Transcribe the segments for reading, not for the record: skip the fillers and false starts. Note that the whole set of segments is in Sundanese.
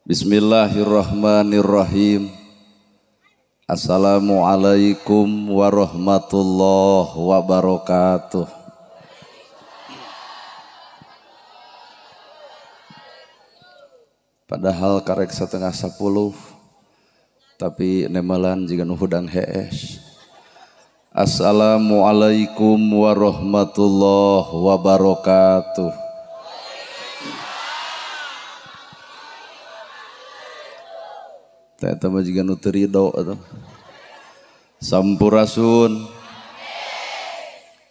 Bismillahirrahmanirrahim. Assalamualaikum warahmatullahi wabarakatuh. Padahal karek 9:30, tapi nemelan jiga nu hudang hees. Assalamualaikum warahmatullahi wabarakatuh. Teh eta mah jiga nu teu rido atuh. Sampurasun.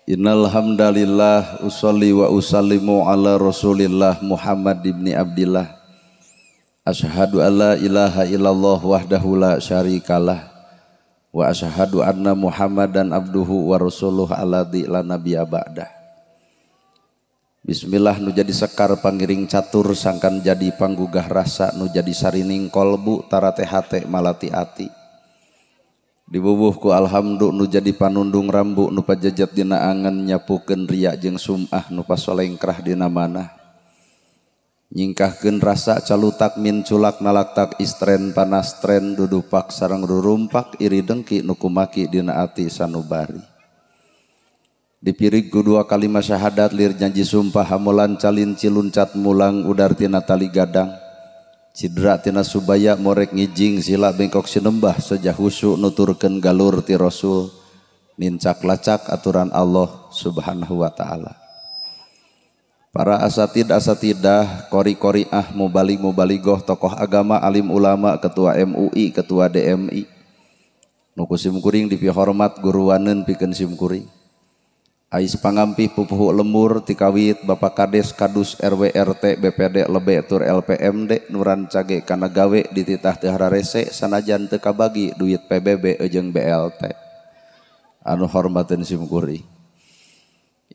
Innal hamdalillah usolli wa usallimu ala Rasulillah Muhammad ibni Abdillah. Asyhadu alla ilaha illallah wahdahu la syarikalah wa asyhadu anna Muhammadan abduhu wa rasuluh alladzi la nabiyya ba'dah. Bismillah nu jadi sekar pangiring catur sangkan jadi panggugah rasa nu jadi sarining kolbu tarate hate malati ati. Dibubuh ku alhamdu nu jadi panundung rambu nu pajejet dina angen nyapukeun riya jeung sum'ah nu pasolengkrah dina manah. Nyingkahkeun rasa calutak min culak nalaktak istren panas tren dudupak sareng rurumpak iri dengki nu kumaki dina ati sanubari. Dipirig ku dua kalimat syahadat lir janji sumpah hamulan calin ciluncat mulang udar tina tali gadang. Cidra tina subaya morek ngijing sila bengkok sinembah sejah husu nuturkeun galur ti Rasul nincak lacak aturan Allah Subhanahu wa taala. Para asatid asatidah, kori-koriah, mubalig mubaligoh, tokoh agama, alim ulama, ketua MUI, ketua DMI. Nu ku simkuring dipihormat guruaneun pikeun simkuring. Ais pangampih pupuhu lemur tikawit Bapak Kades Kadus RW RT BPD lebe tur LPMD nuran cage kana gawe dititah teu hararese sanajan teu kabagi duit PBB jeung BLT. Anu hormateun simkuring.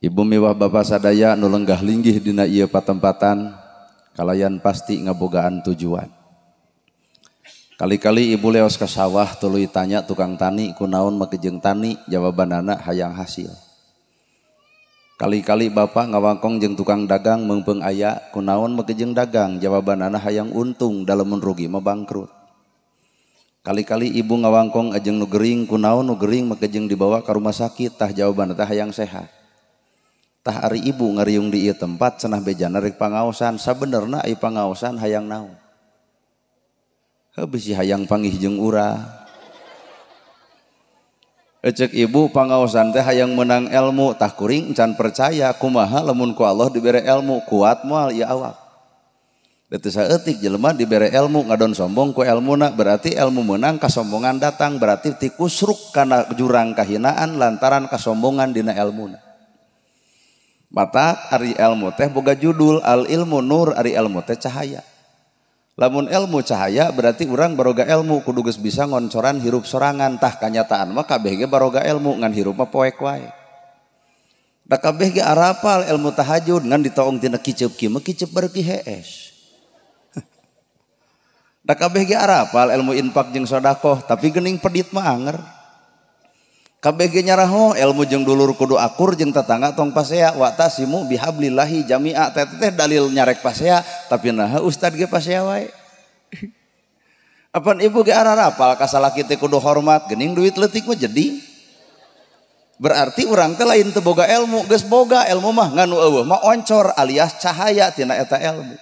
Ibu miwah bapak sadaya nu lenggah linggih dina ieu patempatan kalayan pasti ngabogaan tujuan. Kali-kali ibu leos ka sawah tuluy tanya tukang tani kunaon make jeung tani jawabanana hayang hasil. Kali-kali bapak ngawangkong jeung tukang dagang meungpeung aya kunaon make jeung dagang jawabanana hayang untung dalamun rugi mah bangkrut. Kali-kali ibu ngawangkong ajeng nu gering kunaon nu gering make jeung dibawa ka rumah sakit tah jawabanna teh hayang sehat. Tah ari ibu ngariung di ieu tempat cenah bejana rek pangaosan sabenerna ai pangaosan hayang naon. Heuh bisi hayang panggih jeung urang. Ecek ibu pangaosan teh hayang menang ilmu tah kuring can percaya kumaha lamun ku Allah dibere ilmu kuat moal ieu awak. Da teu saeutik jelema dibere ilmu ngadon sombong ku elmuna berarti ilmu meunang kasombongan datang berarti tikusruk kana jurang kahinaan lantaran kasombongan dina elmuna. Mata ari ilmu teh boga judul al ilmu nur ari ilmu teh cahaya. Lamun ilmu cahaya berarti urang baroga ilmu kudu geus bisa ngoncoran hirup sorangan tah kanyataan mah kabeh ge baroga ilmu ngan hirup mah poek wae. Da kabeh ge arapal ilmu tahajud ngan ditoong tina kiceup kieu mah kiceup bareuki hees. Da kabeh ge arapal ilmu infak jeung sedekah tapi geuning pedit mah anger. Kabeh ge nyaraho ilmu jeung dulur kudu akur jeung tetangga tong pasea wa tasimu bihablillahi jami'a teh teh dalil nyarek pasea tapi naha ustad ge pasea wae. Apan ibu ge ararapal ka salaki teh kudu hormat geuning duit leutik mah jadi. Berarti urang teh lain teu boga ilmu geus boga ilmu mah ngan nu eueuh mah oncor alias cahaya tina eta ilmu.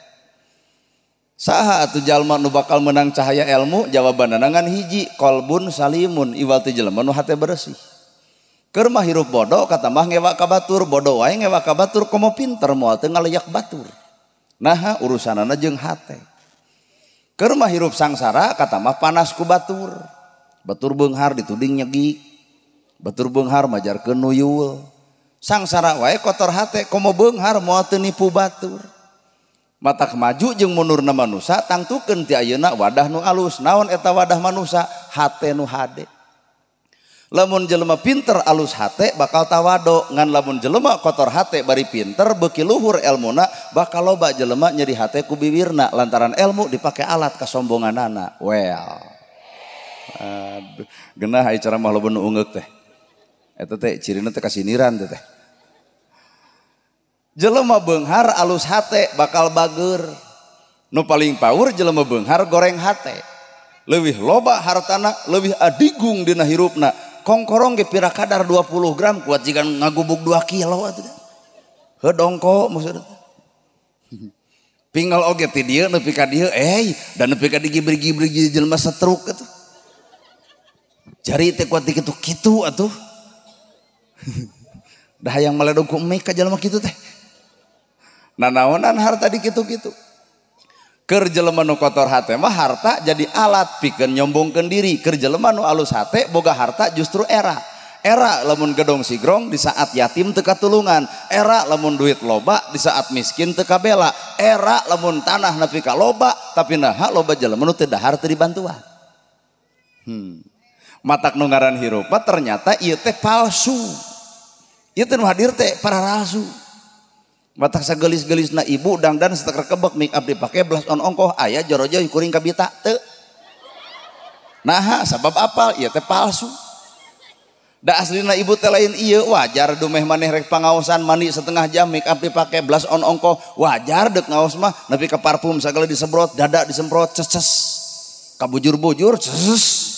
Saha atuh jalma nu bakal menang cahaya ilmu jawabanna ngan hiji qalbun salimun iwal teu jelema nu hate bersih. Keur mah hirup bodoh katamah ngewa ka batur bodoh wae ngewa ka batur komo pinter moal teu ngaleyak batur. Naha urusanana jeung hate. Keur mah hirup sangsara katamah panas ku batur. Batur beunghar dituding nyegi. Batur beunghar majarkeun nuyul. Sangsara wae kotor hate komo beunghar moal teu nipu batur. Mata maju jeung mundurna manusa tangtukeun ti ayeuna wadah nu alus naon eta wadah manusa hate nu hade. Lamun jelema pinter alus hate bakal tawado ngan lamun jelema kotor hate bari pinter beuki luhur elmuna bakal loba jelema nyeri hate ku biwirna lantaran elmu dipake alat kasombonganana. Well. Aduh, geunah ai ceramah loba nu ungeuk teh. Eta teh cirina teh kasiniran teh. Jelema beunghar alus hate bakal bager. Nu paling power jelema beunghar goreng hate. Leuwih loba hartana, leuwih adigung dina hirupna. Kongkorong ge pira kadar 20 gram kuat jiga ngagubuk 2 kilo atuh. Heuh dongko maksudna. Pinggal oge ti dieu nepi ka dieu dan nepi ka digibri-gibri jelema setruk atuh. Jari teh kuat di kitu-kitu atuh. Dah hayang maledog ku mie ka jelema kitu teh. Nanaonan harta di kitu-kitu. Keur jelema nu kotor hate mah harta jadi alat pikeun nyombongkeun diri. Keur jelema nu alus hate boga harta justru era. Era lamun gedong sigrong di saat yatim teu katulungan, era lamun duit loba di saat miskin teu kabela, era lamun tanah nepi ka loba tapi naha loba jelema nu teu dahar teu dibantuan. Matak nu ngaran hirup mah ternyata ieu teh palsu. Ieu teh nu hadir teh paralsu. Matak sagelis-gelisna ibu dangdan seteker kebek make up dipake blush on ongkoh aya jorojo kuring kabita teu. Naha sabab apal ieu teh palsu. Da aslina ibu teh lain ieu wajar dumeh maneh rek pangaosan mandi setengah jam make up dipake blush on ongkoh wajar deuk ngaos mah nepi ka parfum sagala disemprot dada disemprot ceces kabujur-bujur ceces.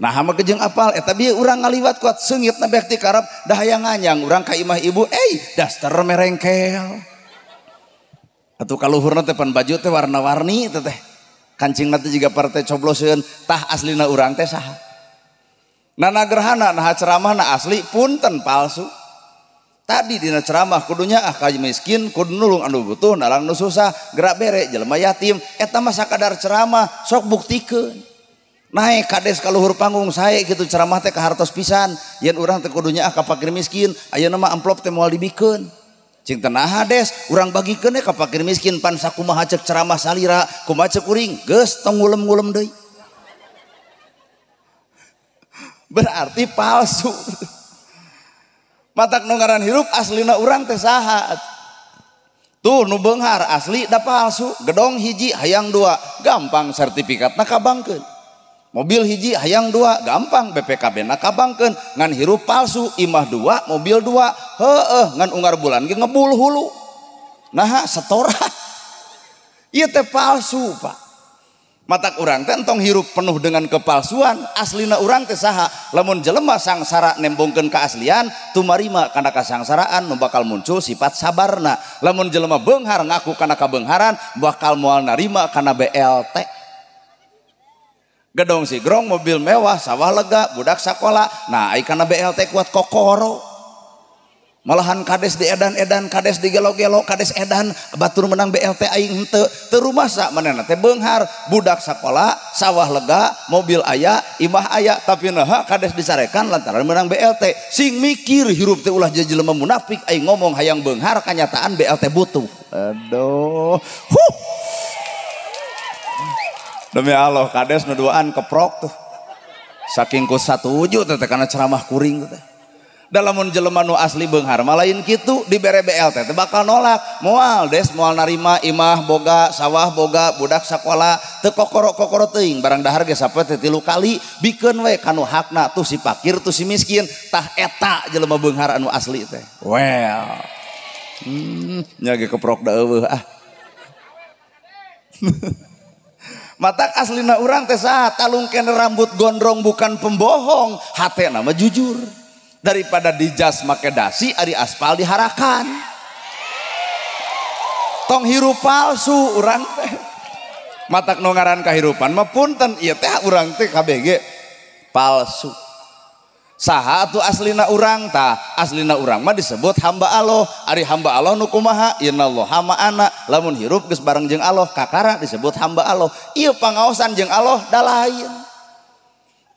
Nah mah kejeng apal eta bieu urang ngaliwat kuat seungitna bek ti karep da hayang nganyang urang ka imah ibu daster merengkel atuh kaluhurna teh pan baju teh warna-warni teh teh kancingna teh jiga partai cobloseun tah aslina urang teh saha. Nana gerhana nah ceramah na asli punten palsu. Tadi dina ceramah kudunya ah ka miskin kudu nulung anu butuh nalang nu susah gerak bere jelema yatim eta mah sakadar ceramah sok buktikeun. Naik kades ka luhur panggung sae kitu ceramah teh kahartos pisan yen urang teh kudunya ah ka fakir miskin ayeuna mah amplop teh moal dibikeun. Cing teh naha des urang bagikeun ka fakir miskin pan sakumaha ceuk ceramah salira kumaha ceuk kuring geus tong ngulem-ngulem deui. Berarti palsu. Matak nu ngaran hirup aslina urang teh saha. Tuh nu beunghar asli da palsu. Gedong hiji hayang dua gampang sertifikatna kabangkeun. Mobil hiji hayang dua gampang BPKB na kabangkeun. Ngan hirup palsu imah dua mobil dua heueuh ngan unggar bulan ge ngebul hulu. Naha setoran. Ieu teh palsu Pak. Matak urang teh entong hirup penuh dengan kepalsuan aslina urang teh saha lamun jelema sangsara nembongkeun keaslian tumarima kana kasangsaraan nu bakal muncul sifat sabarna lamun jelema beunghar ngaku kana kabeungharan bakal moal narima kana BLT. Gedong sigrong mobil mewah sawah lega budak sakola nah ai kana BLT kuat kokoro malahan kades di edan-edan kades di gelo-gelo kades edan batur menang BLT aing henteu teu rumasa manehna teh beunghar budak sakola sawah lega mobil aya imah aya tapi naha kades disarekan lantaran menang BLT sing mikir hirup teh ulah jadi jelema munafik aing ngomong hayang beunghar kanyataan BLT butuh. Aduh huh. Demi Allah kades nu duaan keprok tuh saking ku satuju teh kana ceramah kuring teh. Dalamun jelema nu asli beunghar mah lain kitu dibere BLT teh bakal nolak moal des moal narima imah boga sawah boga budak sakola teu kokoro-kokoro teuing barang dahar ge sapoe teh 3 kali bikeun we kanu hakna tuh si fakir tuh si miskin tah eta jelema beunghar anu asli teh. Well nya ge keprok da eueuh ah. Matak aslina urang teh saha talungkeun rambut gondrong bukan pembohong hatena mah jujur. Daripada dijas make dasi ari aspal diharakan tong hirup palsu urang teh. Matak nu ngaran kahirupan mah punten ieu teh urang teh KBG palsu. Saha atuh aslina urang tah aslina urang mah disebut hamba Allah ari hamba Allah nu kumaha innallaha ma'ana lamun hirup geus bareng jeung Allah kakara disebut hamba Allah ieu pangaosan jeung Allah da lain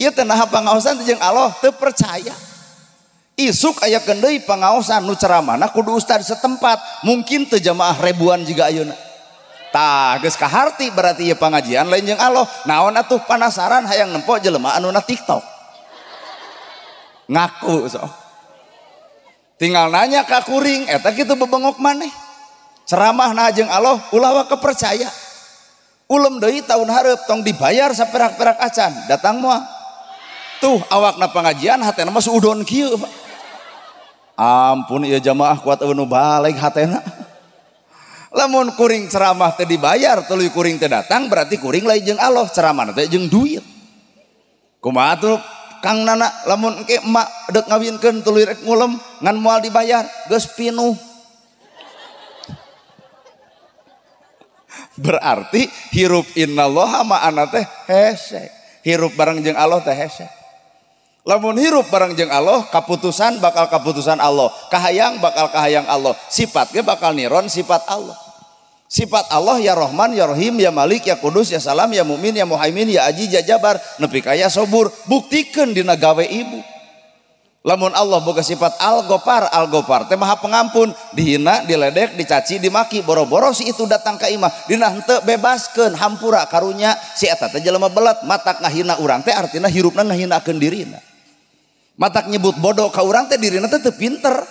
ieu teh naha pangaosan jeung Allah teu percaya. Isuk aya deui pangaosan nu ceramahna kudu ustad setempat mungkin teu jamaah ribuan jiga ayeuna tah geus kaharti berarti ieu pangajian lain jeung Allah naon atuh panasaran hayang nempo jelema anu na TikTok ngaku so tinggal nanya ka kuring eta kitu bebengok maneh ceramahna jeung Allah ulah wa kepercaya ulem deui taun hareup tong dibayar saperak-perak acan datang moal tuh awakna pangajian hatena mah suudon kieu Pak. Ampun ieu jamaah kuat eueuh nu baleg hatena. Lamun kuring ceramah teh dibayar tuluy kuring teh datang berarti kuring lain jeung Allah, ceramah teh jeung duit. Kumaha tuh Kang Nana lamun engke emak deuk ngawinkeun tuluy rek ngulem ngan moal dibayar geus pinuh. Berarti hirup innallaha ma'ana teh hese. Hirup bareng jeung Allah teh hese. Lamun hirup bareng jeung Allah, kaputusan bakal kaputusan Allah, kahayang bakal kahayang Allah, sifat ge bakal niron sifat Allah. Sifat Allah ya Rahman, ya Rahim, ya Malik, ya Kudus, ya Salam, ya Mu'min, ya Muhaimin, ya Aziz, ya Jabar, nepi ka ya Sobur, buktikeun dina gawe ibu. Lamun Allah boga sifat Al-Ghaffar, Al-Ghaffar teh maha pengampun, dihina, diledek, dicaci, dimaki, boro-boro si itu datang ka imah, dina henteu bebaskeun, hampura karunya si eta teh jelema belet, matak ngahina urang teh artina hirupna ngahinakeun dirina. Matak nyebut bodoh ka urang teh dirina teh teu pinter.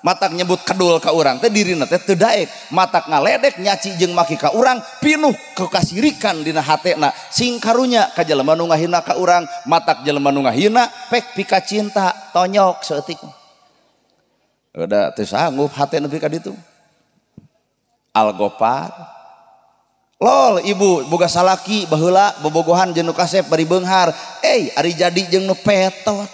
Matak nyebut kedul ka urang teh dirina teh teu daek. Matak ngaledek nyaci jeung maki ka urang pinuh kekasirikan dina hatena. Sing karunya ka jelema nu ngahina ka urang, matak jelema nu ngahina pek pika cinta tonyok saeutik. Udah teu sanggup hate nepi ka ditu. Al-Ghaffar. Lol ibu boga salaki baheula bobogohan jeung nu kasep bari beunghar. Ari jadi jeung nu petot.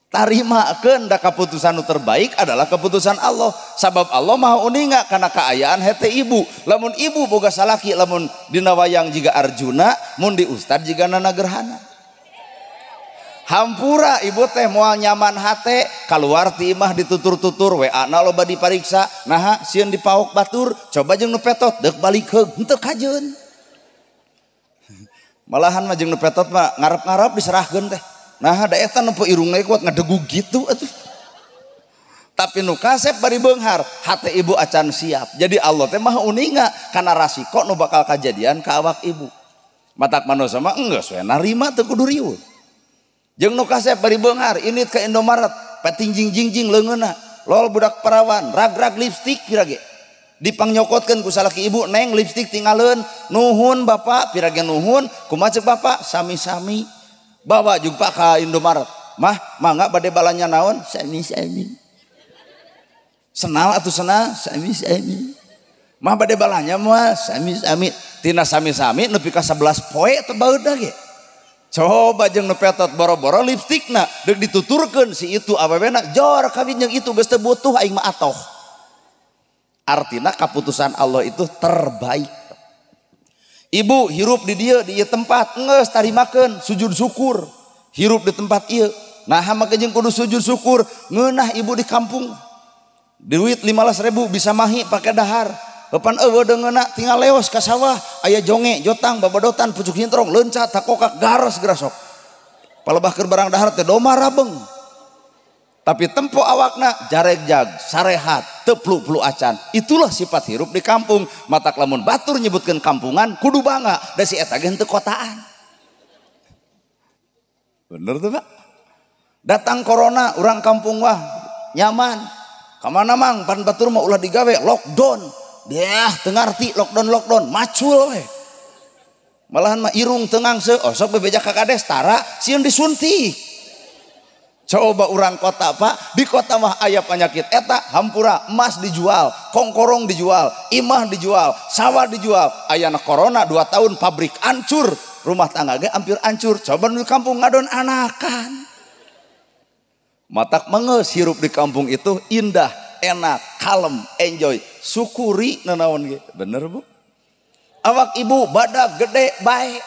Tarimakeun da keputusan nu terbaik adalah keputusan Allah. Sabab Allah maha uninga kana kaayaan hete ibu. Lamun ibu boga salaki lamun dina wayang jiga Arjuna, mun di ustad jiga Nana Gerhana. Hampura ibu teh moal nyaman hate, kaluar ti imah ditutur-tutur, WA na loba dipariksa, naha sieun dipaok batur, coba jeung nu petot deuk balik heug, henteu kajeun. Malahan mah jeung nu petot mah ngarep-ngarep diserahkeun teh. Nah da eta nempo irungna kuat ngedegug gitu atuh. Tapi nu kasep bari beunghar, hate ibu acan siap. Jadi Allah teh maha uninga kana rasiko nu bakal kajadian ka awak ibu. Matak manusia mah enggeus we narima teu kudu riweuh. Jeung nu kasep bari beunghar init ka Indomaret, patingjing jingjing leungeunna, lol budak parawan, rag-rag lipstik pira ge. Dipangnyokokeun ku salaki ibu, neng lipstik tingaleun, nuhun bapak, pira ge nuhun, kumaha ceuk bapak, sami-sami. Bawa jumpa ka Indomaret. Mah, mangga bade balanya naon? Sami-sami. Senal atuh senal, sami-sami. Mah bade balanya mah sami-sami. Tina sami-sami nepi ka 11 poe teu baeudna ge. Coba jeung nu petot boro-boro lipstikna deuk dituturkeun si itu awewena jor kawin jeung itu geus teu butuh aing mah atoh. Artina kaputusan Allah itu terbaik. Ibu hirup di dieu di ieu tempat geus tarimakeun sujud syukur. Hirup di tempat ieu. Nah make jeung kudu sujud syukur ngeunah ibu di kampung. Duit 15.000 bisa mahi pake dahar. Eupan eueuh deungeunna tinggal leos ka sawah aya jonge, jotang, babadotan, pucuk hintrong, leuncat, takokak, garos gerasok. Palebah keur barang dahar teh doma rabeng. Tapi tempo awakna jaregjag, sarehat, teu plu-plu acan. Itulah sifat hirup di kampung. Matak lamun batur nyebutkeun kampungan kudu bangga da si eta ge henteu kotaan. Bener tuh Pak? Datang corona urang kampung wah nyaman. Kamana mang pan batur mah ulah digawe lockdown. Deah teu ngarti lockdown macul we. Malahan mah irung teu ngangse, osok bebeja ka kades tara sieun disuntik. Coba orang kota Pak, di kota mah aya penyakit eta hampura, emas dijual, kongkorong dijual, imah dijual, sawah dijual. Ayana corona 2 tahun pabrik hancur, rumah tangga ge hampir hancur. Coba di kampung ngadon anakan. Matak mengeus hirup di kampung itu indah, enak, kalem, enjoy. Syukuri nanaon ge. Bener Bu? Awak ibu badak gede bae.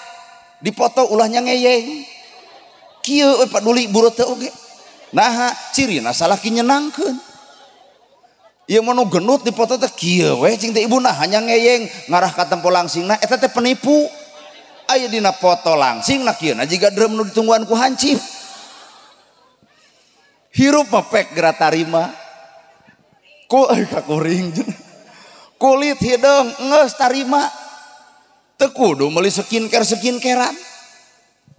Dipoto ulahnya ngeyeng. Kieu we paduli bureut teh oge. Nah, cirina salaki nyenangkeun. Ieu mah nu genut dipoto teh kieu we cing teh ibu nah hanya ngeyeng ngarah ka tempo langsingna eta teh penipu. Aya dina foto langsingna kieu na jiga drum nu ditungguan ku hancip. Hirup mah pek geura tarima. Ku kakuring kulit hideung geus tarima. Teu kudu meuli skincare-skincarean.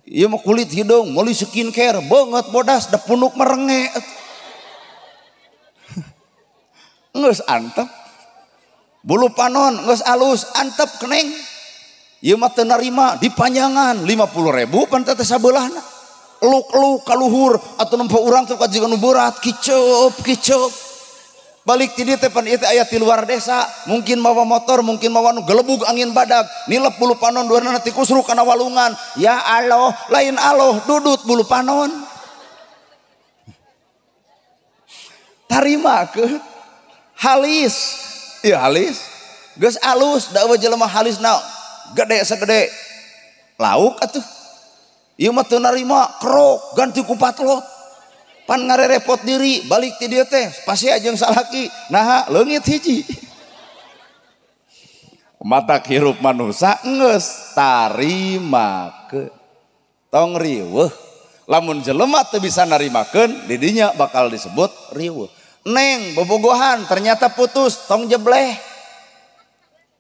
Ieu mah kulit hidung, meuli skincare, beungeut bodas, da punuk merenge. Geus antep. Bulu panon geus alus, antep keneng. Ieu mah teu narima dipanjangan 50.000 pan teh sabeulahna. Eluk-eluk ka luhur atuh nempo urang teh kajiga nu berat, kiceup kiceup. Balik ti dieu teh pan ieu teh aya ti luar desa, mungkin mawa motor, mungkin mawa nu gelebug angin badag, nilep bulu panon duanana tikusruk kana walungan. Ya Allah, lain Allah dudut bulu panon. Tarimakeun halis. Ieu halis. Geus alus, da eueuh jelema halisna gede segede lauk atuh. Ieu mah teu narima kerok ganti ku patlot. Pan ngarerepot diri balik ti dieu teh pasti jeung salaki naha leungit hiji. Matak hirup manusa geus tarimakeun. Tong riweuh. Lamun jelema teu bisa narimakeun didinya bakal disebut riweuh. Neng bobogohan ternyata putus tong jebleh.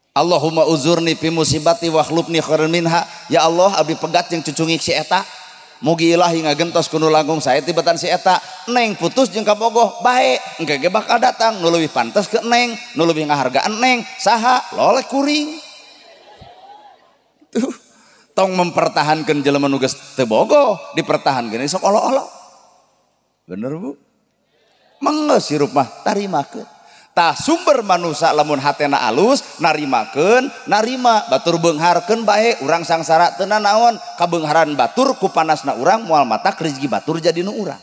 Allahumma uzurni fi musibati wa akhlubni khairan minha. Ya Allah abdi pegat jeung cucungik si eta. Mugi ilahi ngagentos kuno langkung sae tibatan si eta. Neng putus jeung kabogoh bae engke ge bakal datang nu leuwih pantes ke neng, nu leuwih ngahargaan neng, saha loleh kuring. Tuh tong mempertahankeun jelema nu geus teu bogoh, dipertahankeun sok olo-olo. Bener Bu? Menggeus hirup mah tarimakeun. Tah sumber manusa lamun hatena alus narimakeun narima batur beungharkeun bae urang sangsara teu nanaon kabeungharan batur ku panasna urang moal matak rezeki batur jadi nu urang.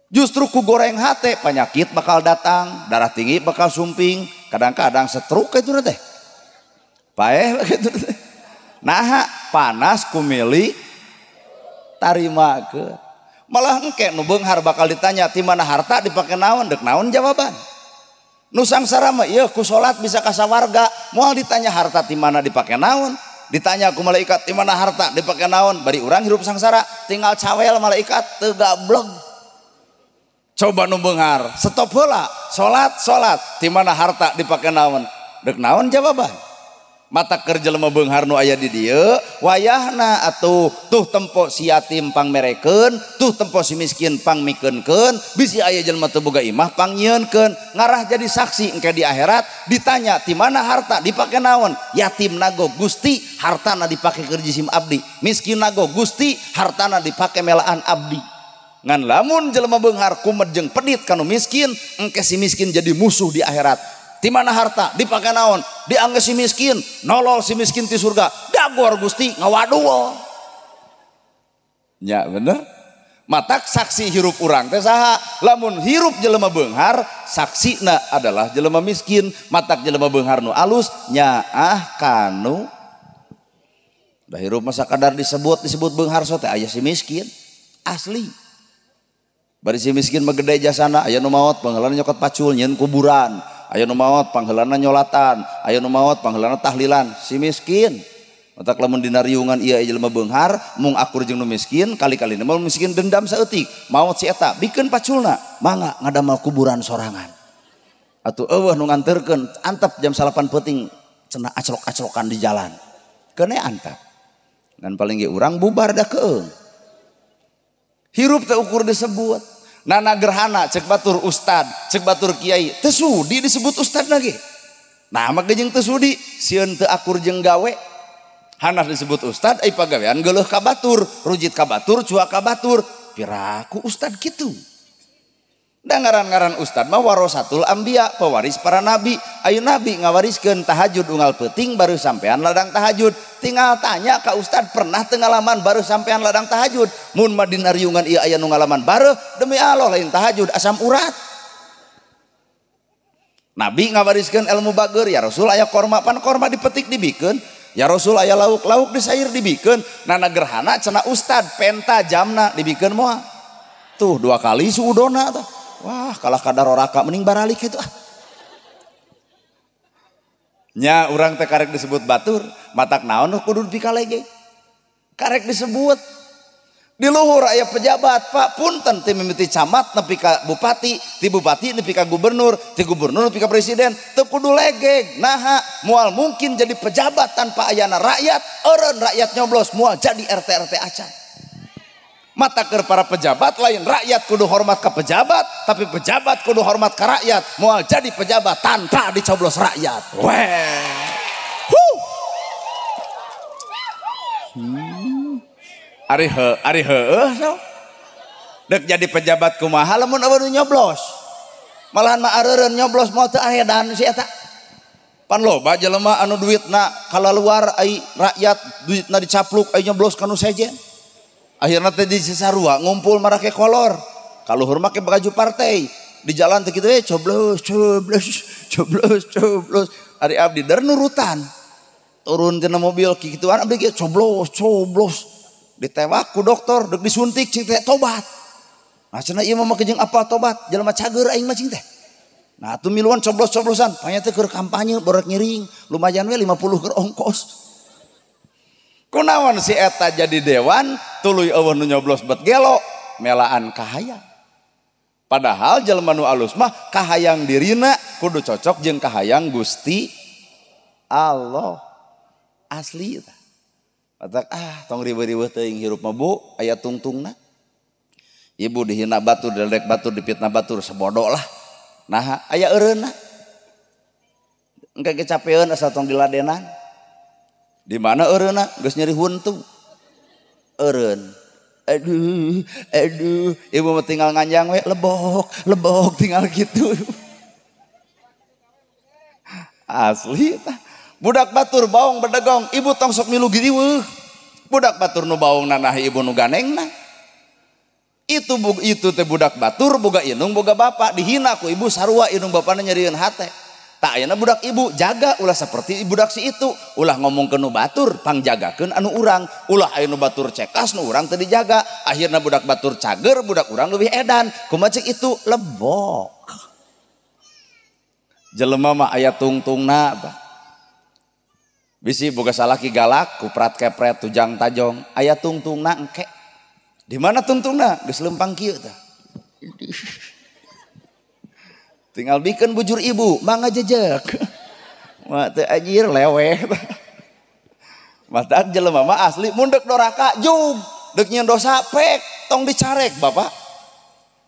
Justru ku goreng hate penyakit bakal datang, darah tinggi bakal sumping, kadang-kadang stroke kitu teh. Paeh kitu teh. Naha panas ku milik tarimakeun. Malah engke nu beunghar bakal ditanya ti mana harta dipake naon, dek naon jawaban. Nu sangsara mah ieu ku salat bisa ka sawarga, moal ditanya harta ti mana dipake naon, ditanya ku malaikat ti mana harta dipake naon, bari urang hirup sangsara tinggal cawel malaikat teu gableg. Coba nu beunghar, stop heula, salat salat ti mana harta dipake naon, dek naon jawaban. Mata keur jelema beunghar nu aya di dieu wayahna atuh tuh tempo si yatim pangmerekeun, tuh tempo si miskin pangmikeunkeun, bisi aya jelema teu boga imah pangnyieunkeun, ngarah jadi saksi engke di akhirat ditanya ti mana harta dipake naon, yatim nago Gusti hartana dipake keur jisim abdi, miskin nago Gusti hartana dipake melaan abdi. Ngan lamun jelema beunghar kumed jeung pedit kanu miskin, engke si miskin jadi musuh di akhirat. Di mana harta dipake naon, dianggap si miskin, nolol si miskin ti surga, dagor Gusti ngawaduh. Ya bener. Matak saksi hirup urang teh saha? Lamun hirup jelema beunghar, saksina adalah jelema miskin. Matak jelema beunghar nu alus nyaah kanu. Da hirup masa kadar disebut beunghar so teh aya si miskin asli. Bari si miskin mah gede jasana, aya nu maot pangheulana nyokot pacul nyieun kuburan. Aya nu maot pangheulana nyolatan, aya nu maot pangheulana tahlilan, si miskin. Matak lamun dina riungan ieu jelema beunghar, mung akur jeung nu miskin, kali-kalina mah miskin dendam saeutik, maot si eta bikeun paculna, mangga ngadamel kuburan sorangan. Atuh eueuh nu nganterkeun antep jam 9 peuting cenah aclok-aclokan di jalan. Keun antep. Ngan paling ge urang bubar da keung. Hirup teh ukur disebut. Nana gerhana cek batur ustad, cek batur kiai, teu sudi disebut ustad lagi. Nah mah jeung teu sudi, sieun teu akur jeung gawe. Hanas disebut ustad, ai pagawean geuleuh ka batur, rujit ka batur, cuak ka batur, piraku ustad kitu. Da ngaran-ngaran ustad mah warasatul anbiya, pewaris para nabi. Ayo nabi ngawariskeun tahajud unggal peuting baru sampean ladang tahajud. Tinggal tanya ka ustad pernah teu ngalaman baru sampean ladang tahajud. Mun mah dina riungan ieu aya nu ngalaman bareuh, demi Allah lain tahajud asam urat. Nabi ngawariskeun ilmu bageur, ya Rasul aya korma pan korma dipetik dibikeun. Ya Rasul aya lauk, lauk disair dibikeun. Nana gerhana cenah ustad penta jamna dibikeun moal. Tuh dua kali suudona tuh. Wah, kalah kadar oraka mending baralik itu ah. Nya urang teh karek disebut batur, matak naon kudu dipikalege. Karek disebut. Di luhur aya pejabat, Pak, punten ti mimiti camat nepi ka bupati, ti bupati nepi ka gubernur, ti gubernur nepi ka presiden, teu kudu legeg. Naha, moal mungkin jadi pejabat tanpa ayana rakyat, eureun rakyat nyoblos moal jadi RT RT acan. Mata keur para pejabat lain rakyat kudu hormat ke pejabat, tapi pejabat kudu hormat ke rakyat. Moal jadi pejabat tanpa dicoblos rakyat. Weh. Huh. Ari heueuh so. Dek jadi pejabat kumaha lamun eueuh nu nyoblos. Malahan mah areureun nyoblos moal teu aedan si eta. Pan loba jelema anu duitna kalaluar ai rakyat duitna dicapluk ai nyoblos ka nu sejen. Akhirna teh di Cisarua ngumpul marake kolor. Kaluhur make baju partai. Di jalan teh kitu coblos coblos coblos coblos. Ari abdi der nurutan. Turun tina mobil kikituan abdi ge coblos coblos. Ditewak ku dokter deuk disuntik cing teh tobat. Nah cenah ieu mah make jeung apa tobat? Jelema cager aing mah cing teh. Nah atuh miluan coblos-coblosan, panya teh keur kampanye borek ngiring, lumayan we 50 keur ongkos. Kunaon si eta jadi dewan, tuluy eueuh nu nyoblos bet gelo, melaan kahayang. Padahal jelema nu alus mah kahayang dirina kudu cocok jeung kahayang Gusti Allah. Asli eta. Matak ah tong riweuh-riweuh teuing hirup mah Bu, aya tungtungna. Ibu dihina batur, diledek batur, dipitnah batur, sebodoh lah. Nah, aya eureunna. Engke kecapeun asa tong diladenan. Di mana eureunna? Geus nyeri huntu. Eureun. Aduh, aduh, ibu mah tinggal nganjang we, lebok, lebok tinggal gitu. Asli tah. Budak batur baong bedegong, ibu tong sok milu giriweuh. Budak batur nu baong nanah ibu nu ganengna. Itu teh budak batur boga indung boga bapak dihina ku ibu sarua indung bapana nyerieun hate. Tak ayeuna budak ibu jaga ulah seperti budak si itu, ulah ngomongkeun nu batur pangjagakeun anu urang, ulah aya nu batur cekas nu urang teu dijaga. Akhirna budak batur cager, budak urang leuwih edan. Kumaha cek itu lebok. Jelema mah aya tungtungna bah. Bisi boga salaki galak kuprat kepret tujang tajong aya tungtungna engke. Di mana tungtungna? Geus lempang kieu tah. Tinggal bikeun bujur ibu, mangga jejek. Mah teu anjir leweh. Matak jelema mah asli mun deuk doraka jug, deuk nyieun dosa pek, tong dicarek Bapak.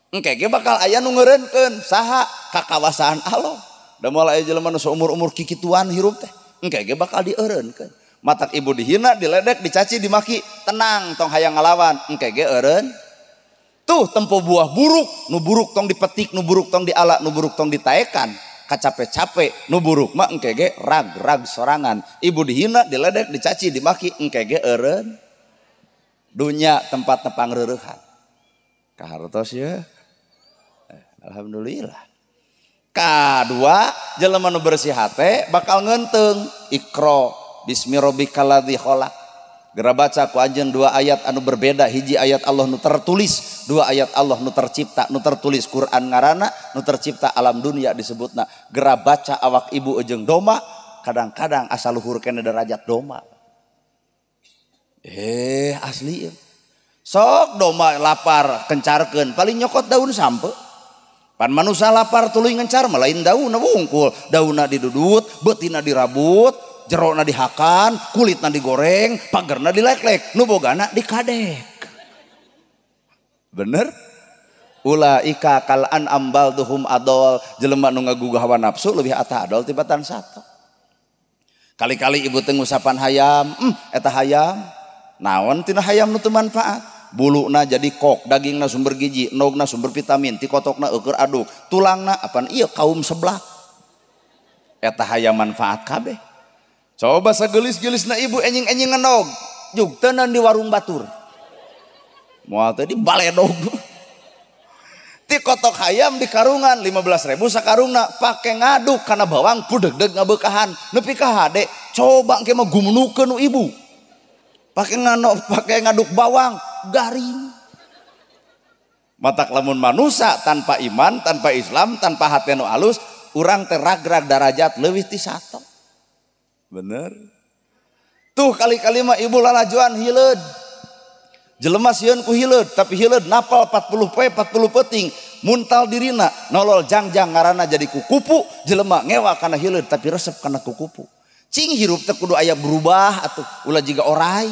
Engke ge bakal aya nu ngeureunkeun saha kakawasaan Allah. Da moal aya jelema nu saumur-umur kikituan hirup teh, engke ge bakal dieureunkeun. Matak ibu dihina, diledek, dicaci, dimaki, tenang tong hayang ngalawan, engke ge eureun. Tuh tempo buah buruk, nu buruk tong dipetik, nu buruk tong diala, nu buruk tong ditaekan, kacape-cape, nu buruk mah engke ge rag-rag sorangan. Ibu dihina, diledek, dicaci, dimaki, engke ge eureun. Dunya tempat tepang reureuhan. Kahartos ya. Alhamdulillah. Kadua, jelema nu bersih hate bakal ngeunteung. Iqra bismi rabbikal ladzi khalaq. Gera baca ku anjeun dua ayat anu berbeda, hiji ayat Allah nu tertulis, dua ayat Allah nu tercipta, nu tertulis Quran ngaranna, nu tercipta alam dunia disebutna. Gera baca awak ibu jeung doma, kadang-kadang asa luhur kene derajat doma. Asli. Sok doma lapar kencarkeun, paling nyokot daun sampe. Pan manusia lapar tuluy ngencar mah lain daunna wungkul, daunna didudut, beutina dirabut, jerona dihakan, kulitna digoreng, pagerna dileklek, nu bogana dikadek. Bener? Ulaika kal an'am bal duhum adol, jelema nu ngagugah hawa nafsu leuwih atah adol tibatan sato. Kali-kali ibu teh ngusapan hayam, eta hayam, naon tina hayam nu teu manfaat? Buluna jadi kok, dagingna sumber gizi, endogna sumber vitamin, tikotokna eueur aduk, tulangna apan ieu kaum seblak. Eta hayam manfaat kabeh. Coba sagelis-gelisna ibu enjing-enjing ngenog, jug teunan di warung batur. Moal teh di baledog. Tikotok hayam di karungan 15.000 sakarungna, pake ngaduk kana bawang pudegdeg ngabeukahan, nepi ka hade. Coba engke mah gumunukeun nu ibu. Pake ngaduk bawang garing. Matak lamun manusa tanpa iman, tanpa Islam, tanpa hate nu alus, urang teh ragrag darajat leuwih ti sato. Bener. Tuh kali-kali mah ibu lalajuan hileud. Jelema sieun ku hileud, tapi hileud napal 40 poe 40 peuting, muntal dirina, nolol jangjang ngaranna jadi kukupu, jelema ngewa kana hileud tapi resep kana kukupu. Cing hirup teh kudu aya berubah atuh, ulah jiga orai.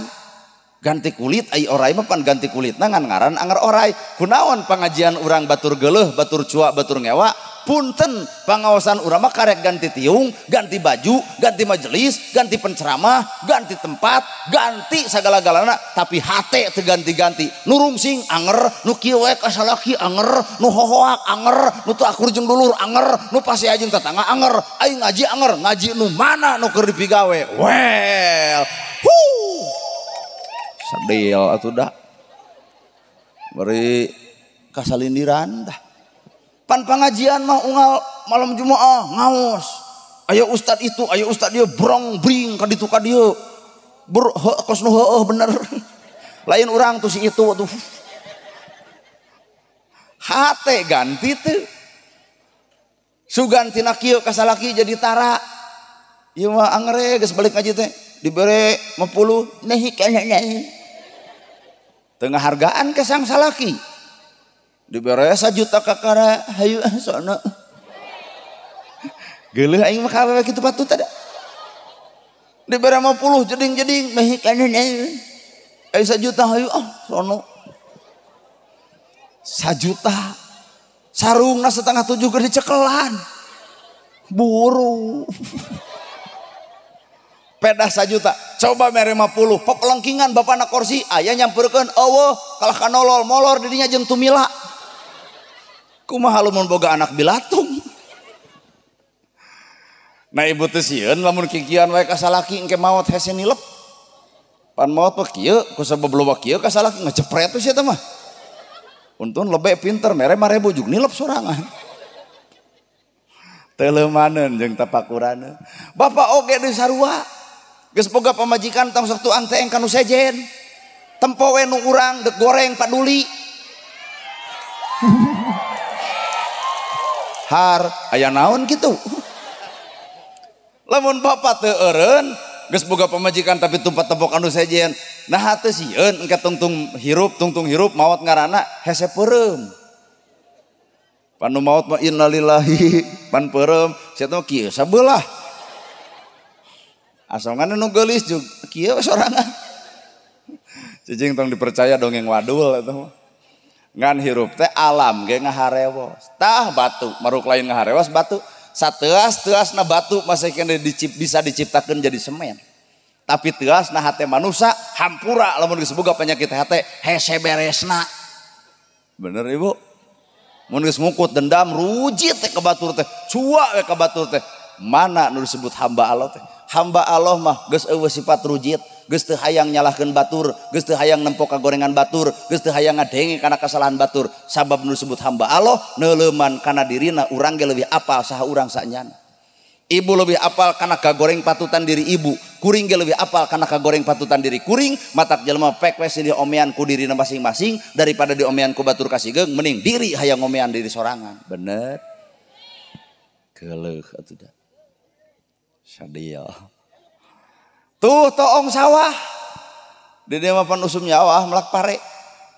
Ganti kulit ai orai mah pan ganti kulitna ngan ngaran anger orai. Kunaon pangajian urang batur geuleuh, batur cuak, batur ngewa, Punten pangaosan urang mah karek ganti tiung, ganti baju, ganti majelis, ganti penceramah, ganti tempat, ganti sagala-galana, tapi hate teu ganti-ganti. Nu rungsing anger, nu kieu we ka salaki anger, nu hohoak anger, nu teu akur jeung dulur anger, nu pasea jeung tetangga anger, aing ngaji anger, ngaji nu mana nu keur dipigawe. Well, huh. Sadil atuh dah. Beri kasalindiran dah. Pan pengajian mah unggal malam Jumaah ngaos. Ayo ustad itu, ayo ustad dia brong bring ka ditu ka dieu. Ber kos nu heueuh bener. Lain urang tuh si itu tuh. Hate ganti teu. Sugan tina kieu ka salaki jadi tara. Ieu mah angere geus balik ngaji teh dibere 50 nehi kana. Tengah hargaan ke sang salaki dibere 1 juta kakara hayu sono geuleuh aing mah kawewe kitu patut ada dibere 50 jeding-jeding meh kanan ai 1 juta hayu ah sono 1 juta sarungna 6:30 keur dicekelan buru pedah 1 juta coba mere 50 pepelengkingan bapana kursi aya nyamperkeun eueuh kalah ka nolol molor didinya jeung tumila kumaha lamun boga anak bilatung. Nah ibu teh sieun lamun kikian wae ka salaki engke maot hese nilep pan maot mah kieu ku sabab loba kieu ka salaki ngejepret teh sia teh mah untung lebih pinter mere 5.000 juk nilep sorangan teu leumaneun jeung tapakuranna. Bapak oge deui sarua geus boga pamajikan tong sok tuang teh ka nu sejen tempo we nu urang dek goreng paduli har aya naon kitu lamun bapak teu eureun geus boga pamajikan tapi tumpat tempo ka nu sejen nah teu sieun engke tungtung hirup maot ngaranna hese peureum pan nu maot mah innalillahi pan peureum sia teh kieu sabelah asongan nu geulis jeung kieu sorangan. Cicing tong dipercaya dongeng wadul eta mah. Ngan hirup teh alam ge ngaharewos. Tah batu, maruk lain ngaharewas batu. Sateas-teasna batu masih kene bisa diciptakeun jadi semen. Tapi teasna hate manusia hampura lamun geus boga penyakit hate hese beresna. Bener Ibu? Mun geus ngukut dendam rujit teh ka batur teh, cua we ka batur teh. Mana nu disebut hamba Allah teh? Hamba Allah mah geus eueuh sifat rujit, geus teu hayang nyalahkeun batur, geus teu hayang nempo ka gorengan batur, geus teu hayang ngadenge kana kesalahan batur. Sabab nu disebut hamba Allah neuleuman kana dirina urang ge leuwih apal saha urang sanyana. Ibu leuwih apal kana kagoreng patutan diri ibu, kuring ge leuwih apal kana kagoreng patutan diri kuring, matak jelema pek we silih omean ku dirina masing-masing daripada diomean ku batur kasigeung mending diri hayang ngomean diri sorangan. Bener? Geuleuh atuh da. Sadil. Tuh toong sawah. Di dia mah pan usum nyawah melak pare.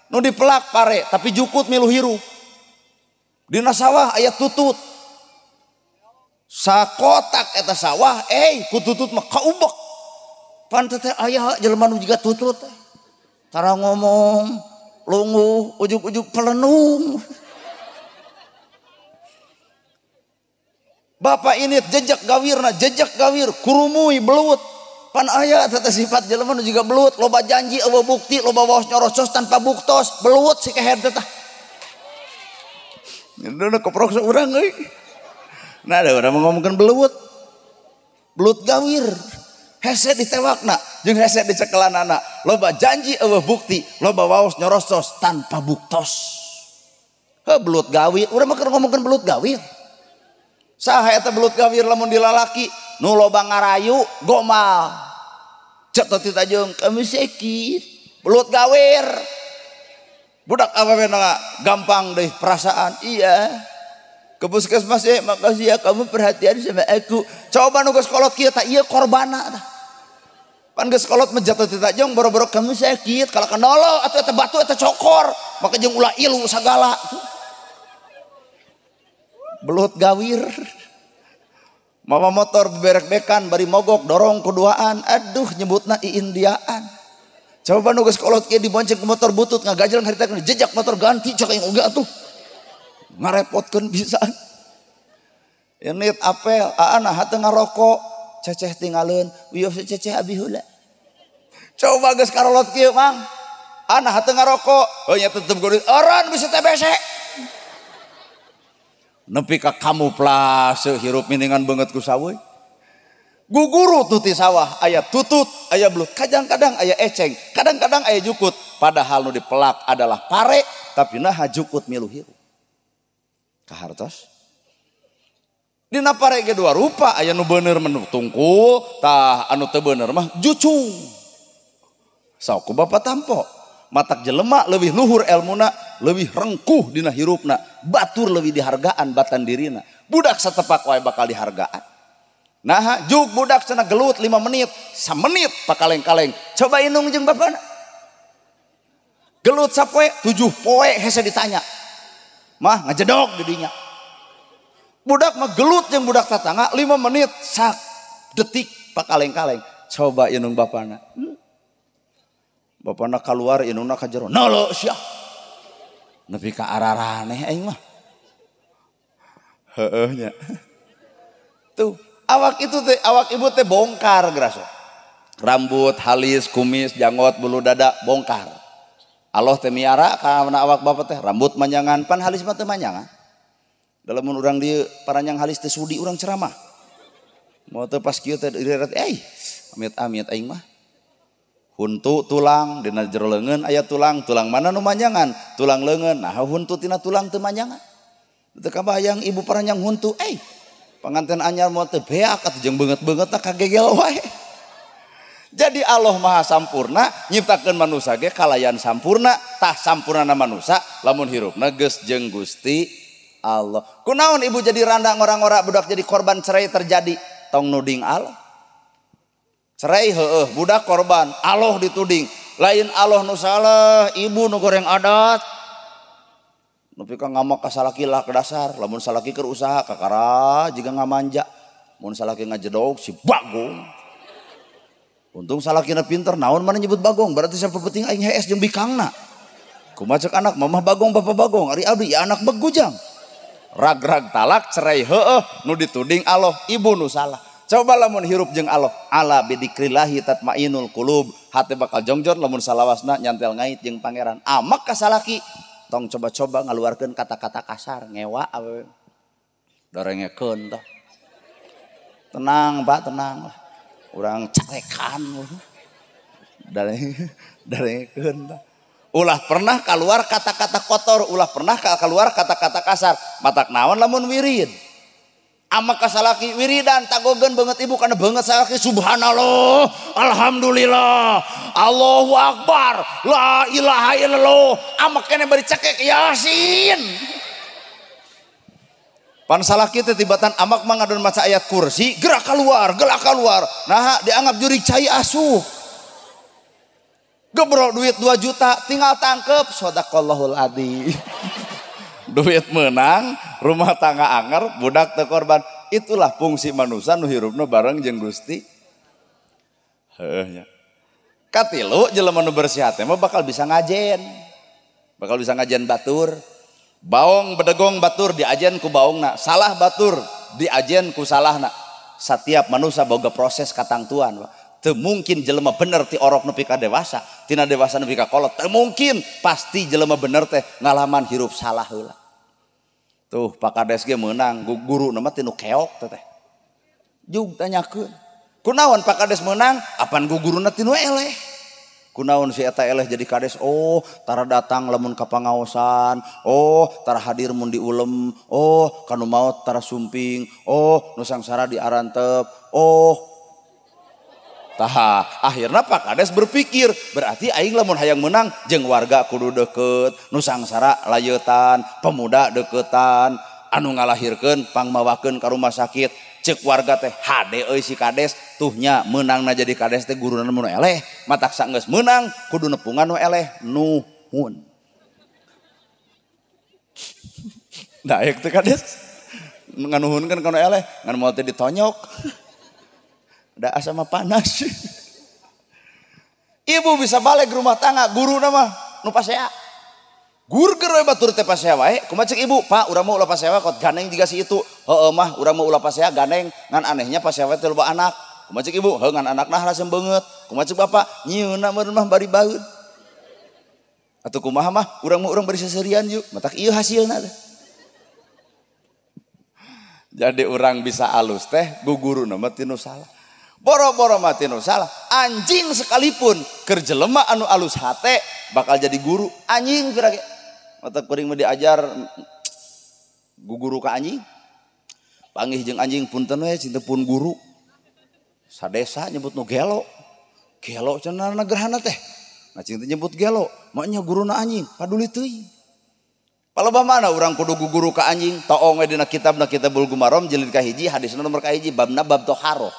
Nu dipelak pare tapi jukut milu hirup. Dina sawah aya tutut. Sakotak eta sawah ku tutut mah kaubek. Pan teh aya jelema nu jiga tutut teh. Tara ngomong lunguh ujug-ujug pelenung. Bapak ini jejak gawirna, jejak gawir, kurumui belut. Pan aya teh sifat jelema nu jiga belut, loba janji eueuh bukti, loba waos nyorocos tanpa buktos, belut si kehed teh tah. Ngeundeuna keprok saurang euy. Nah ada orang ngomongkeun belut. Belut gawir. Hese ditewakna jeung hese dicekelanana. Loba janji eueuh bukti, loba waos nyorocos tanpa buktos. Heuh belut gawir, urang mah keur ngomongkeun belut gawir. Saha eta belut gawir lamun dilalaki nu loba ngarayu gomal. Cek teh tajung kamu sakit. Belut gawir. Budak awewe gampang deh perasaan. Iya. Ke puskesmas ya, makasih ya kamu perhatian sama aku. Coba nu geus kolot kieu tah ieu korbana tah. Pan geus kolot mah jatuh teh tajung boro-boro kamu sakit kalah kanolol atuh eta batu eta cokor. Maka jeung ulah ilu sagala. Belut gawir. Mama motor beberek-bekan bari mogok dorong kuduaan. Aduh nyebutna iindiaan. Coba nu geus kolot kieu dibonceng ku motor butut ngagajel ngaritakeun jejak motor ganti cek aing oge atuh. Ngarepotkeun pisan. Ini apel, aa nah teu ngarokok, ceceh tinggalin, wios ceceh abi heula. Coba geus karolot kieu mang. Ana teu ngarokok, oh nya tetep kudu eureun bisa TBC. Nepi ka kamuflase hirup miningan beungeut ku saweuy. Guguru tuh ti sawah, aya tutut, aya belut, kadang-kadang aya eceng, kadang-kadang aya jukut. Padahal nu dipelak adalah pare, tapi naha jukut milu hirup. Kahartos? Dina pare ge dua rupa, aya nu bener mah tungkul, tah anu teu bener mah jucung. Sok ku bapak tampo, matak jelema leuwih luhur elmuna, leuwih rengkuh dina hirupna, batur leuwih dihargaan batan dirina. Budak satepak wae bakal dihargaan. Nah, juk budak cenah gelut 5 menit, samenit pakaleng-kaleng. Coba indung jeung bapana. Gelut sapoe, 7 poe hese ditanya. Mah ngajedog di dinya. Budak mah gelut jeung budak tatangga 5 menit sak detik pakaleng-kaleng. Coba indung bapana. Bapana keluar indungna ka jero. Nolo sia. Nepi ka araraneh aing mah. Heueuh nya. Tuh, awak itu teh, awak ibu teh bongkar graso. Rambut, halis, kumis, janggot, bulu dada bongkar. Allah teh miara kana awak bapak teh rambut manjangan, pan halis mah teu manjangan. Dalam mun urang dieu paranjang halis teh sudi urang ceramah. Mau teu pas kieu teh direret euy, amit-amit aing mah. Huntu tulang dina jero leungeun aya tulang, tulang mana nu manjangan? Tulang leungeun. Nah huntu tina tulang teu manjangan. Teu kabayang ibu paranjang huntu, euy. Panganten anyar moal teu beak atuh jeung beungeut-beungeut tah kagegel wae. Jadi Allah Maha Sampurna nyiptakeun manusa ge kalayan sampurna, tah sampurnana manusa lamun hirupna geus jeung Gusti Allah. Kunaon ibu jadi randa ngora-ngora budak jadi korban cerai terjadi, tong nuding Allah. Cerai heueuh budak korban, Allah dituding. Lain Allah nu salah, ibu nu goreng adat. Nepi ka ngamak ka salaki lah ke dasar, lamun salaki keur usaha kakara jiga ngamanja. Mun salaki ngajedog si bagong. Untung salakina pinter, naon mana nyebut bagong, berarti siapa penting aing hees jeung bikangna. Kumaha cek anak, mamah bagong bapak bagong, ari abdi ya anak begujang. Rag-rag talak cerai heueuh nu dituding Allah, ibu nu salah. Coba lamun hirup jeung Allah, ala bidikrillahi tatmainul qulub, hate bakal jongjon lamun salawasna nyantel ngait jeung pangeran. Amak ka salaki tong coba-coba ngaluarkeun kata-kata kasar, ngewa awewe. Dorengekeun tah. Tenang, Pak, tenang lah. Urang carekan. Darengekeun tah. Ulah pernah keluar kata-kata kotor, ulah pernah keluar kata-kata kasar. Matak naon lamun wirid. Amak ka salaki wiridan tagogeun beungeut ibu kana beungeut salaki subhanallah, alhamdulillah, Allahu akbar, la ilaha illallah. Amak kene bari cekek Yasin. Pan salaki teh tibatan amak mah ngadon maca ayat kursi, gerak keluar, gelak keluar. Nah, dianggap jurig cai asuh. Gebrok duit 2 juta, tinggal tangkep, sadaqallahul adzim. Duit menang, rumah tangga anger, budak teu korban. Itulah fungsi manusia nu hirupna bareng jeung Gusti. Heuh nya. Katilu jelema nu bersih hate mah bakal bisa ngajen. Bakal bisa ngajen batur. Baong bedegong batur diajen ku baongna, salah batur diajen ku salahna. Setiap manusia boga proses katangtuan. Teu mungkin jelema bener ti orok nepi ka dewasa, tina dewasa nepi ka kolot. Teu mungkin, pasti jelema bener teh ngalaman hirup salah heula. Tuh Pak Kades ge meunang, guru mah tinu keok teh. Jug tanyakeun. Kunaon Pak Kades meunang? Apan guruna tinu eleh. Kunaon si eta eleh jadi kades? Oh, tara datang lamun ka pangaosan. Oh, tara hadir mun diulem. Oh, kanu maot tara sumping. Oh, nu sangsara diarantep. Oh. Tah, akhirnya Pak Kades berpikir, berarti aing lamun hayang menang jeung warga kudu deket, nu sangsara layetan, pemuda deketan, anu ngalahirkeun pangmawakeun ka rumah sakit. Ceuk warga teh hade euy si kades, tuhnya meunangna jadi kades teh guruna mun eleh, matak saenggeus meunang kudu nepungan nu eleh, nuhun. Daek teh kades nganuhunkeun ka nu eleh, ngan moal teh ditonyok. Da asa mah panas. Ibu bisa balik rumah tangga, guru nama nu pasea. Gurger we batur teh pasea wae, kumaha cek ibu, Pak, urang mah ulah pasea wae kot ganeng jiga si itu. Heueuh mah urang mah ulah pasea ganeng, ngan anehnya pasea wae teh loba anak. Kumaha cek ibu, heuh ngan anakna harasem beungeut. Kumaha cek bapak, nyieunna meureun mah bari baeud. Atuh kumaha mah, urang mah urang bari seserian yuk, matak ieu hasilna teh. Jadi urang bisa alus teh guguruna mah tinu salah. Boro-boro mah tinu salah. Anjing sekalipun keur jelema anu alus hate bakal jadi guru. Anjing kira ge. Mata kuring mah diajar guguru ka anjing. Panggih jeung anjing punten we cinta pun guru. Sadesa nyebut nu gelo. Gelo cenah negerhana teh. Nah cinta nyebut gelo, maknya guruna anjing, paduli teuing. Palebah mana urang kudu guguru ka anjing, toong we dina kitabna Kitabul Gumarom jilid kahiji hadisna nomor kahiji babna bab toharoh.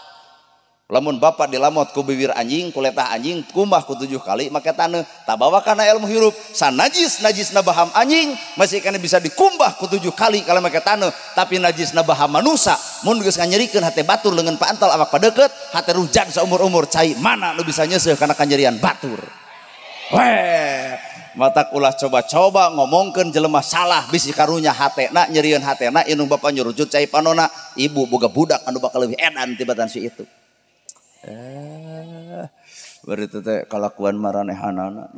Lamun bapak dilamot ku bibir anjing, ku letah anjing, kumbah ku 7 kali make taneuh, tabawa kana ilmu hirup. Sanajis najisna baham anjing masih kana bisa dikumbah ku 7 kali kalau make taneuh, tapi najisna baham manusa mun geus nganyerikeun hate batur leungeun paantal awak padeukeut, hate rujak saumur-umur cai mana nu bisa nyeuseuh kana kanyerian batur. Weh, matak ulah coba-coba ngomongkeun jelema salah bisi karunya hatena nyerieun hatena indung bapa nyurucut cai panona, ibu boga budak anu bakal leuwih edan tibatan si itu. Berarti teh kalakuan maranehanana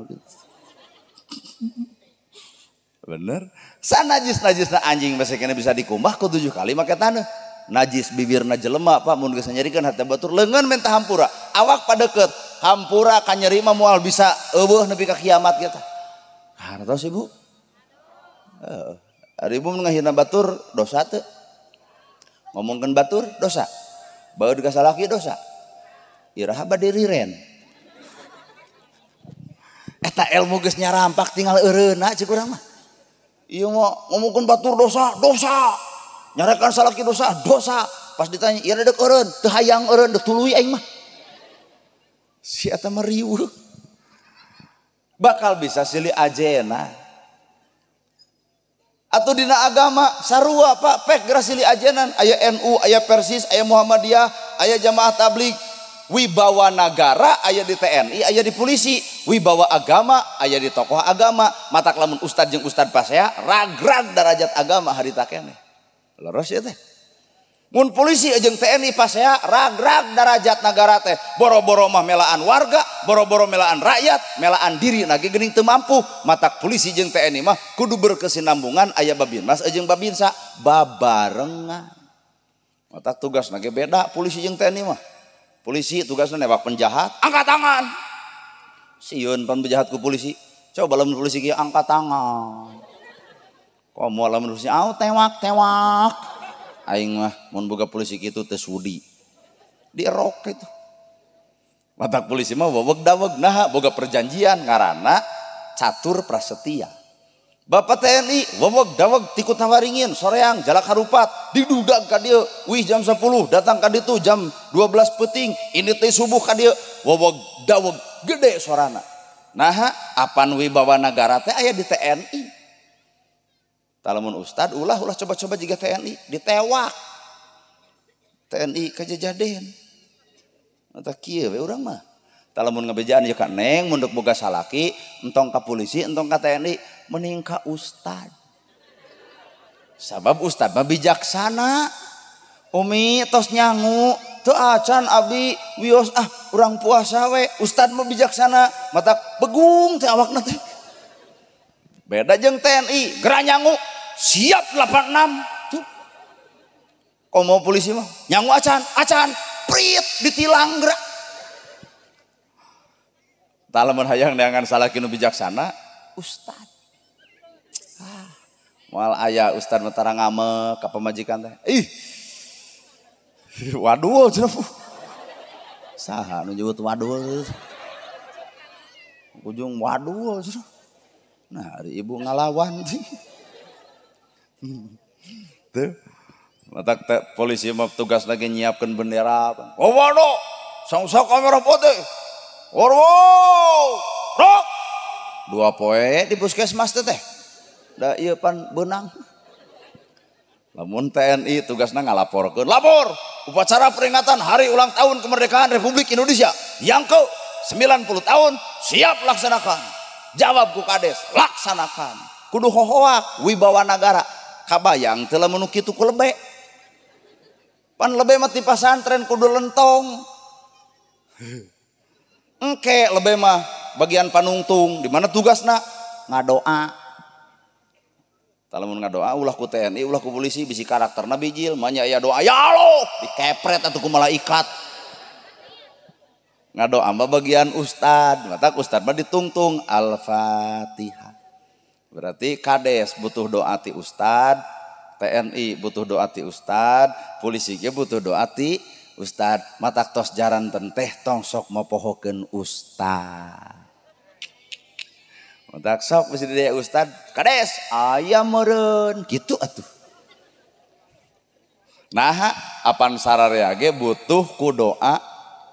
bener sanajis-najisna anjing masih kena bisa dikumbah ku 7 kali make taneuh. Najis bibirna jelema Pak mun geus nyerikeun hate batur leungeun minta hampura awak padeukeut hampura kanyeri mah moal bisa eueuh nepi ka kiamat kieu tah. Hartos ibu heeh ari ibu mun ngahina batur dosa teu ngomongkeun batur dosa baeud ka salaki dosa iraha bade riren eta ilmu geus nyarampak tinggal eureuna cik urang mah ieu mah ngomongkeun batur dosa dosa nyarekan salaki dosa dosa pas ditanya ieu deuk eureun teu hayang eureun deuk tuluy aing mah si eta mah riweuh bakal bisa silih ajena atau dina agama sarua Pak pek geura silih ajenan aya NU aya Persis aya Muhammadiyah aya jamaah tabligh. Wibawa nagara aya di TNI aya di polisi, wibawa agama aya di tokoh agama. Matak lamun ustad jeung ustad pasea ragrag darajat agama harita keneh. Leres ya teh. Mun polisi jeung TNI pasea ragrag darajat nagara teh. Boro-boro mah melaan warga, boro-boro melaan rakyat, melaan diri nage geuning teu mampu. Matak polisi jeung TNI mah kudu berkesinambungan aya babinmas jeung babinsa babarengan. Matak tugas nage beda polisi jeung TNI mah. Polisi tugasnya nembak penjahat, angkat tangan. Sieun pan penjahat ku polisi. Coba lamun polisi kieu angkat tangan. Komo lamun polisi au tewak tewak. Aing mah mun boga polisi kitu teu sudi. Dierok kitu. Matak polisi mah weweg daweg naha boga perjanjian ngaranna catur prasetya. Bapak TNI weweg daweg ti Kutawaringin soreang jalak harupat didudag ka dieu wih jam 10 datang ka ditu jam 12 peuting ini teh subuh ka dieu weweg daweg gede sorana. Naha apan wibawa nagara teh aya di TNI. Tah lamun ustad ulah ulah coba-coba jiga TNI ditewak. TNI kajajaden. Mata kieu we urang mah. Tah lamun ngabejaan ieu ka neng mun deuk boga salaki entong ka polisi entong ka TNI mending ka ustad. Sabab ustad mah bijaksana. Umi tos nyangu teu acan abdi wios ah urang puasa we. Ustad mah bijaksana matak begung teh awakna teh. Beda jeung TNI geura nyangu siap 86 tuh. Komo polisi mah nyangu acan acan prit ditilang geura. Tah lamun hayang neangan salaki nu bijaksana ustad. Ah, moal aya ustad mah tara ngamek ka pamajikan teh. Ih. Wadul cenah. Saha nu nyebut wadul? Ujung wadul cenah. Nah, ari ibu ngalawan sih. Tuh. Matak teh polisi mah tugas lagi nyiapkeun bendera. Oh waduh, sangsaka merah putih. Warwo, rok. 2 poe di puskesmas teh. Da ieu pan beunang. Lamun TNI tugasna ngalaporkeun, lapor upacara peringatan hari ulang tahun kemerdekaan Republik Indonesia yang ke 90 tahun siap laksanakan. Jawab ku kades, laksanakan. Kudu hohoak wibawa nagara. Kabayang teu lamun kitu ku lebe. Pan lebe mah ti pasantren kudu lentong. Engke lebe mah bagian panungtung di mana tugasna ngadoa. Lamun ngadoa ulah ku TNI, ulah ku polisi, bisi karakterna bijil, manya aya doa ya Allah, dikepret atuh ku malaikat. Ngadoa mah bagian ustad, matak ustad mah ditungtung Al-Fatihah. Berarti kades butuh doa ti ustad, TNI butuh doa ti ustad, polisi ge butuh doa ti ustad. Matak tos jaran tenteh tong sok mopohokeun ustad. Matak sok mesti daya ustad, kades aya meureun kitu atuh. Nah, apan sararea ge butuh ku doa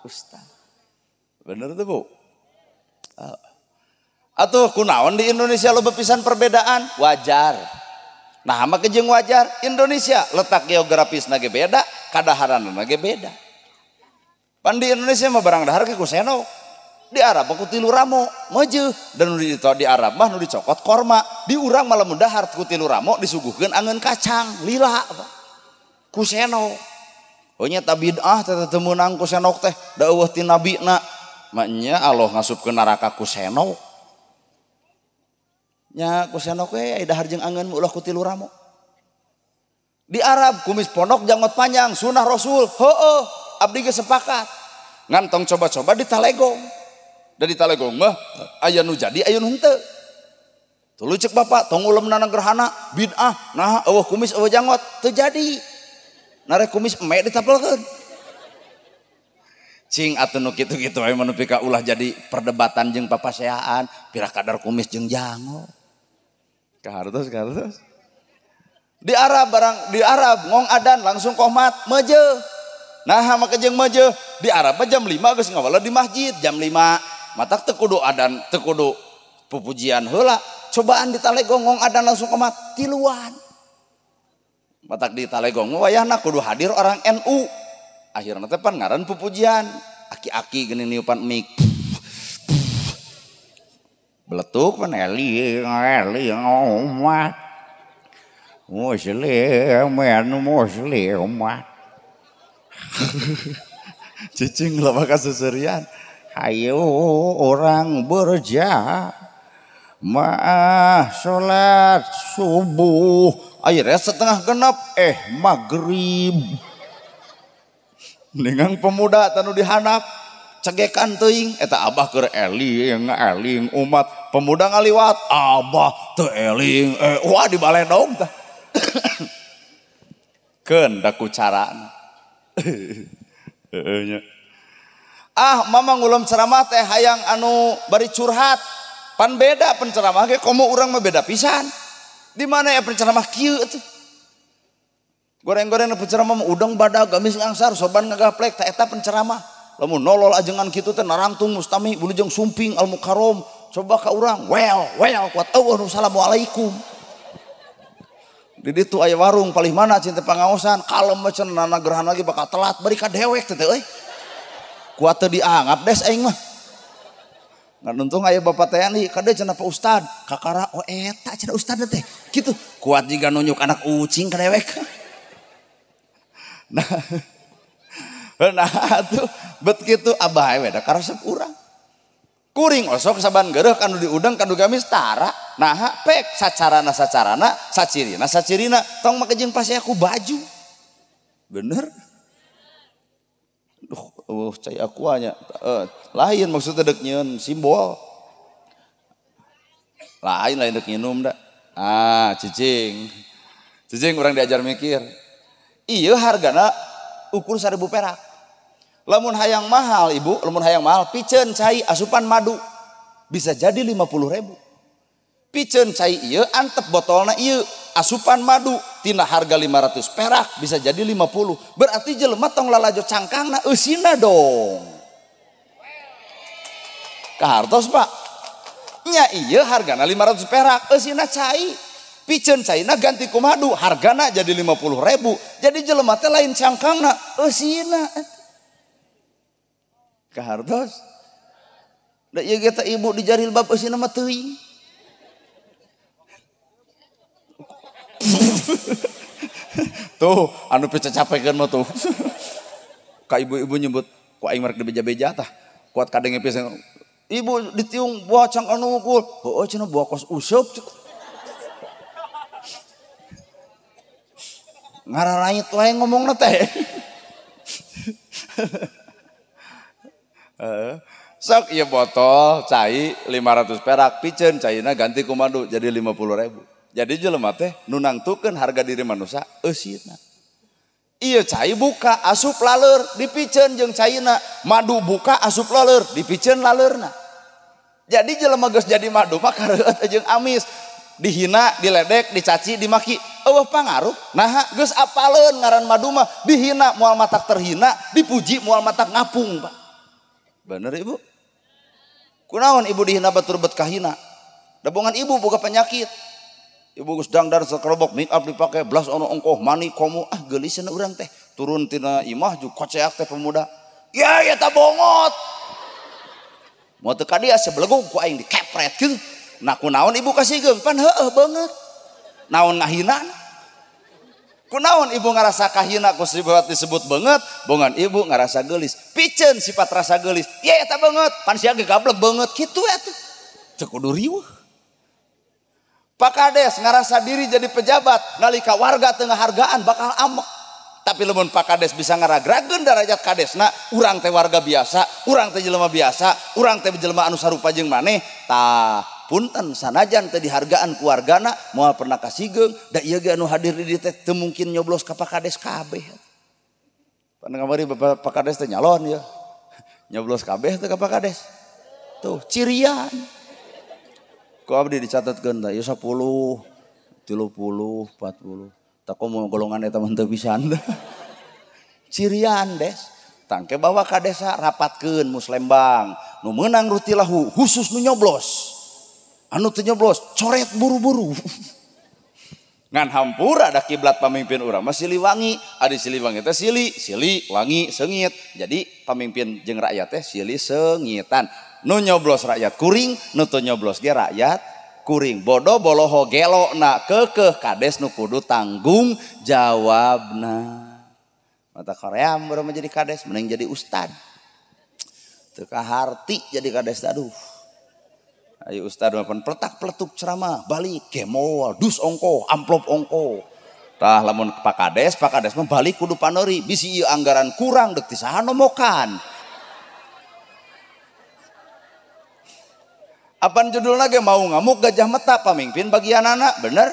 ustad. Bener tuh Bu? Atuh kunaon di Indonesia loba pisan perbedaan? Wajar. Nah, maka jeung wajar Indonesia letak geografisna ge beda, kadaharanna ge beda. Pan di Indonesia mah barang dahar ge ku seno. Di Arab mah ku tilu ramo, meujeuh. Dan nu di Arab mah nu dicokot korma, di urang mah lamun dahar ku tilu ramo disuguhkeun angeun kacang, lila ku seno. Oh nya ta bid'ah teh teu meunang ku senok teh, da eueuh ti nabina. Maknya Allah ngasupkeun neraka ku senok. Nya ku senok we dahar jeung angeun ulah ku tilu ramo. Di Arab kumis pondok janggot panjang sunah Rasul, heueuh abdi ge sepakat. Ngan tong coba-coba di Talegong. Da di Talegong mah aya nu jadi aya nu henteu. Tuluy ceuk bapak tong ulemna gerhana bid'ah, nah eueuh kumis eueuh janggot teu jadi. Narek kumis eme ditapelkeun. Cing atuh nu kitu-kitu we mah nepi ka ulah jadi perdebatan jeung papaseaan, pira kadar kumis jeung janggot. Kahartos kahartos. Di Arab barang di Arab ngong adan langsung qomat meujeuh. Nah maka jeung meujeuh di Arab mah jam 5 geus ngawala di masjid jam 5. Matak teu kudu adan teu kudu pupujian heula. Cobaan di Talegong ngong adan langsung qomat tiluan. Matak di Talegong mah wayahna kudu hadir orang NU. Akhirna teh pan ngaran pupujian, aki-aki geuning niupan mic. Beletuk pan eling eling umat. Muslimin muslimat. Cicing loba kasusurian. Hayu orang berjamaah salat subuh. Akhirnya setengah genap maghrib. Dengan pemuda tanu dihanap cegekan teuing eta abah keur eling eling umat pemuda ngaliwat abah teu eling wah dibaledog tah. Keun da ku carana. Heueuh nya. Ah mama ngulem ceramah teh hayang anu bari curhat. Pan beda penceramah ge komo urang mah beda pisan. Di mana ya penceramah kieu atuh. Goreng-goreng penceramah mah udang badag gamis ngangsar soban ngagaplek tah eta penceramah. Lamun nolol ajengan kitu teh narangtung mustami bulujeng sumping al mukarrom coba ka urang well well kuat eueuh nu assalamualaikum. Di ditu aya warung palih mana cinta pangaosan kalem mah cenah nana gerhana lagi bakal telat bari ka dewek teh euy. Kuat teu dianggap des aing mah. Ngan untung aya bapak TNI kade cenah Pak Ustad kakara oh eta cenah ustad teh kitu kuat jiga nunjuk anak ucing ka dewek. Nah, nah tuh bet kitu abah we da karesep urang. Kuring osok saban geureuh kanu diudang kanu gamis tara. Nah pek sacarana sacarana sacirina sacirina tong make jeung pase aku baju. Bener? Duh, cai aku nya. Lain maksudnya dek nyieun simbol. Lain lain dek nginum da. Ah, cicing. Cicing urang diajar mikir. Iya hargana ukur 1000 perak. Lamun hayang mahal ibu, lamun hayang mahal piceun cai asupan madu bisa jadi 50.000. Piceun cai ieu antep botolna ieu asupan madu tina harga 500 perak bisa jadi 50. Berarti jelema tong lalajo cangkangna eusina dong. Kahartos Pak. Nya ieu hargana 500 perak eusina cai. Piceun caina ganti ku madu hargana jadi 50.000. Jadi jelema teh lain cangkangna eusina. Kahartos. Da ieu ge teh ibu di jaril bab eusina mah teuing. Tuh anu picacapekeun mah tuh. Ka ibu-ibu nyebut ku aing marek dibeja-beja tah. Kuat kadenge pisan. Ibu ditiung buah cang anu ngukul. Heueuh cenah buah kos useup. Ngararait wae ngomongna teh. Sok ieu botol cai 500 perak piceun caina ganti ku madu jadi 50.000. Jadi jelema teh nu nangtukeun harga diri manusia eusina. Ieu cai buka asup laleur dipiceun jeung caina, madu buka asup laleur dipiceun laleurna. Jadi jelema geus jadi madu mah kareueut jeung amis, dihina, diledek, dicaci, dimaki, eueuh pangaruh. Naha geus apaleun ngaran madu mah dihina moal matak terhina, dipuji moal matak ngapung, Pak. Bener ibu? Kunaon ibu dihina batur bet kahina? Dabongan ibu boga penyakit. Ibu geus dangdar sakerobok make up dipake blas ono ongkoh mani komo ah geulisna urang teh. Turun tina imah ju koceak teh pemuda. Ya eta bongot. Moal teu ka dia sebelegug ku aing dikepret kitu. Nah kunaon ibu kasigeung pan heueuh beungeut. Naon ngahina? Kunaon ibu ngarasa kahina ku sifat disebut beungeut, bongan ibu ngarasa geulis. Piceun sifat rasa geulis. Ya eta beungeut, pan sia ge gablek beungeut kitu atuh. Teu kudu riweuh. Pak Kades ngarasa diri jadi pejabat, nalika warga teu ngahargaan bakal amek. Tapi lamun Pak Kades bisa ngaragrageun darajat kadesna, urang teh warga biasa, urang teh jelema biasa, urang teh jelema anu sarupa jeung maneh, tah punten sanajan teu dihargaan ku wargana moal pernah kasigeung, da ieu ge anu hadir di dieu teh teu mungkin nyoblos ka Pak Kades kabeh. Pan kamari Bapak Pak Kades teh nyalon ya. Nyoblos kabeh teh ka Pak Kades. Tuh cirian. Ku abdi dicatatkeun tah ieu 10, 30, 40. Tah komo golongan eta mah teu pisan. Cirian des. Tangke bawa ka desa rapatkeun muslembang. Nu meunang rutilahu khusus nu nyoblos. Anu teu nyoblos coret buru-buru. Ngan hampura da kiblat pamimpin urang mah Siliwangi, ari Siliwangi teh sili, sili wangi seungit. Jadi pamimpin jeung rakyat teh sili seungitan. Nu nyoblos rakyat kuring, nu teu nyoblos ge rakyat kuring. Bodoh boloho gelo na kekeh kades nu kudu tanggung jawabna. Mata Korea baru menjadi kades, mending jadi ustad. Teu kaharti jadi kades aduh. Ayo ustad mah pan peletak-peletuk ceramah, balik gemol, dus ongko, amplop ongko. Tah lamun Pak Kades mah balik kudu paneri, bisi ieu anggaran kurang deuk ti saha nomokan. Apan judulna ge mau ngamuk gajah meta pamimpin bagian anak, bener?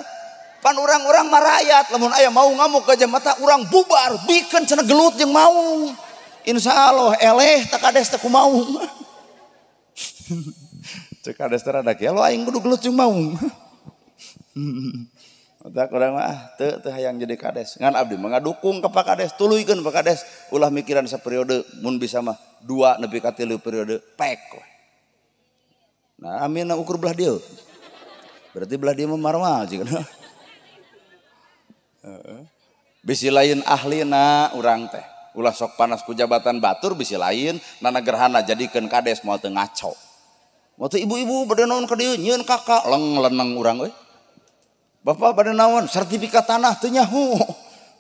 Pan urang-urang marayat lamun aya mau ngamuk gajah meta urang bubar, bikeun cenah gelut jeung mau. Insyaallah eleh teh kades teh kumaung. Cek kades teh rada gelo aing kudu gelut jeung maung. Otak urang mah teu teu hayang jadi kades. Ngan abdi mah ngadukung ka Pak Kades, tuluykeun Pak Kades, ulah mikiran saperiode mun bisa mah 2 nepi ka 3 periode pek we. Nah, amin ukur belah dia. Berarti belah dia mah marmal jigana. Bisi lain ahlina urang teh. Ulah sok panas ku jabatan batur bisi lain nana gerhana jadikeun kades moal teu ngaco. Moal teu ibu-ibu bade naon ka dieu nyieun kakak leng leneng urang euy. Bapak bade naon sertifikat tanah teu nyaho.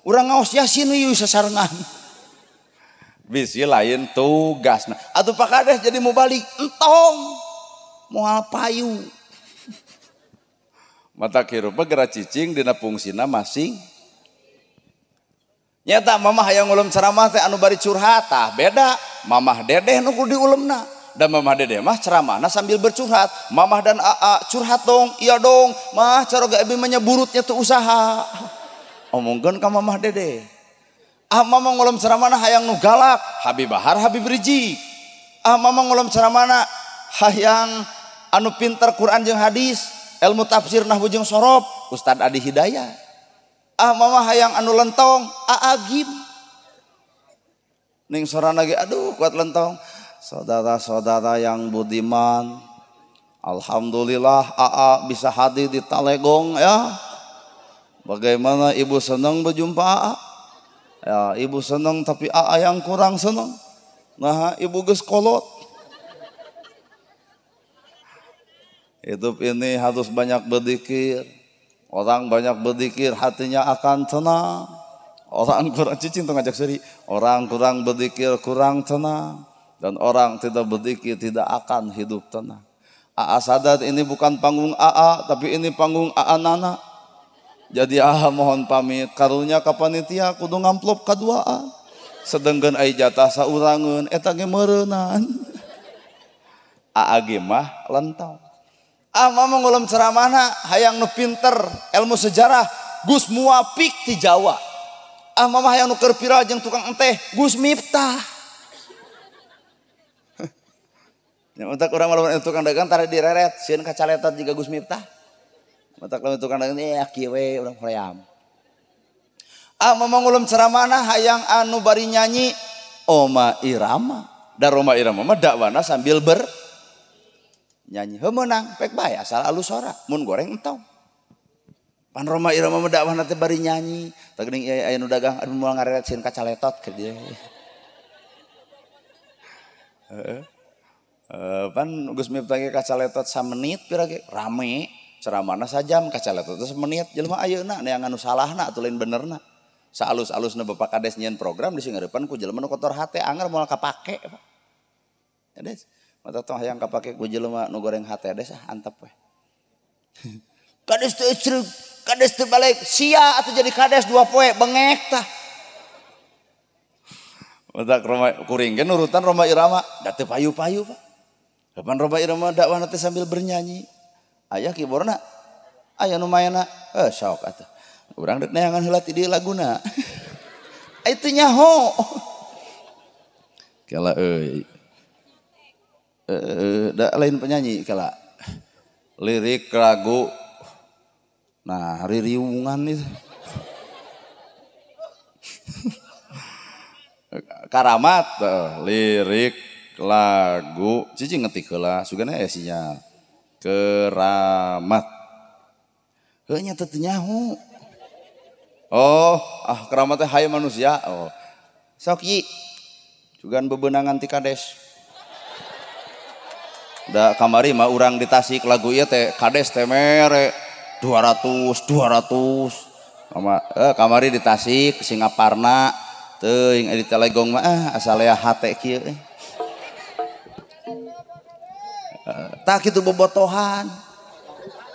Urang ngaos yasin ieu sasarengan. Bisi lain tugasna. Atuh Pak Kades jadi mau balik entong. Moal payu. Mata hirup geura cicing dina fungsina masing. Nyata mamah hayang ngulem ceramah teh anu bari curhat tah beda. Mamah dedeh nu kudu diulemna. Dan mamah dedeh mah ceramahna sambil bercurhat. Mamah dan aa curhat dong, iya dong. Mah caroga abi mah burutnya teu usaha. Omongkeun ka mamah dedeh. Ah mamah ngulem ceramahna hayang nu galak, Habib Bahar Habib Rizik. Ah mamah ngulem ceramahna hayang anu pinter Quran jeung hadis, ilmu tafsir nahwu jeung sorob, Ustad Adi Hidayat. Ah mama hayang anu lentong, Aagim. Ning sorana ge aduh kuat lentong. Saudara-saudara yang budiman, alhamdulillah AA bisa hadir di Talegong ya. Bagaimana ibu senang berjumpa AA? Ya, ibu senang tapi AA yang kurang senang. Nah, ibu geus kolot. Hidup ini harus banyak berzikir. Orang banyak berzikir hatinya akan tenang. Orang kurang cicing tong ngajak seuri. Orang kurang berzikir kurang tenang. Dan orang tidak berzikir tidak akan hidup tenang. AA Sadat ini bukan panggung AA, tapi ini panggung AA Nana. Jadi AA mohon pamit, karunya ka panitia kudu ngamplop kaduaan. Sedengkeun ai jatah saurangeun eta ge meureunan. AA ge mah lentong. Ah mah ngulem ceramahna hayang nu pinter ilmu sejarah Gus Muwafik ti Jawa. Ah mah hayang nu keur viral jeung tukang enteh Gus Miftah. Nya untak urang mah lamun tukang dagang tara direret sieun kacaletot jiga Gus Miftah. Matak lamun tukang dagang ya kieu we urang hoream. Ah mah ngulem ceramahna hayang anu bari nyanyi Oma Irama. Da Roma Irama mah dakwana sambil ber nyanyi heuh meunang pek bae asal alus sora mun goreng entong. Pan Roma Irama mah dakwana teh bari nyanyi tah geuning ieu aya nu dagang aduh moal ngareret sieun kacaletot keur dieu. Heeh. Pan Gus Miftah ge kacaletot samenit pira ge rame ceramahna sajam kacaletot teh semenit jelema ayeuna neangan nu salahna atuh lain benerna. Saalus-alusna Bapak Kades nyieun program disingareupan ku jelema nu kotor hate anger moal kapake Pak. Kades mata tong hayang kapake ku jelema nu goreng hate des ah antep we. Kades teu ecreug, kades teu balik, sia atuh jadi kades 2 poe bengek tah. Matak Roma kuring ge nurutan Roma Irama da teu payu-payu Pak. Kapan Roma Irama dakwahna teh sambil bernyanyi. Aya kiborna, aya nu maenna, sok atuh. Urang dek neangan heula ti dieu laguna. Ai teu nyaho. Kela euy. Da lain penyanyi kala. Lirik lagu nah ririungan itu. Karamat lirik lagu cicing ngetik heula sugana aya sinyal. Keramat. Heuh nya teu nyaho. Oh, ah keramat teh haye manusia. Oh. Sok yi. Sugan bebenangan ti kades. Da kamari mah urang di Tasik lagu ieu teh kades teh mere 200 200. Sama kamari di Tasik Singaparna teuing di Telegong mah ah asal aya hate kieu eh. Tah kitu bobotohan.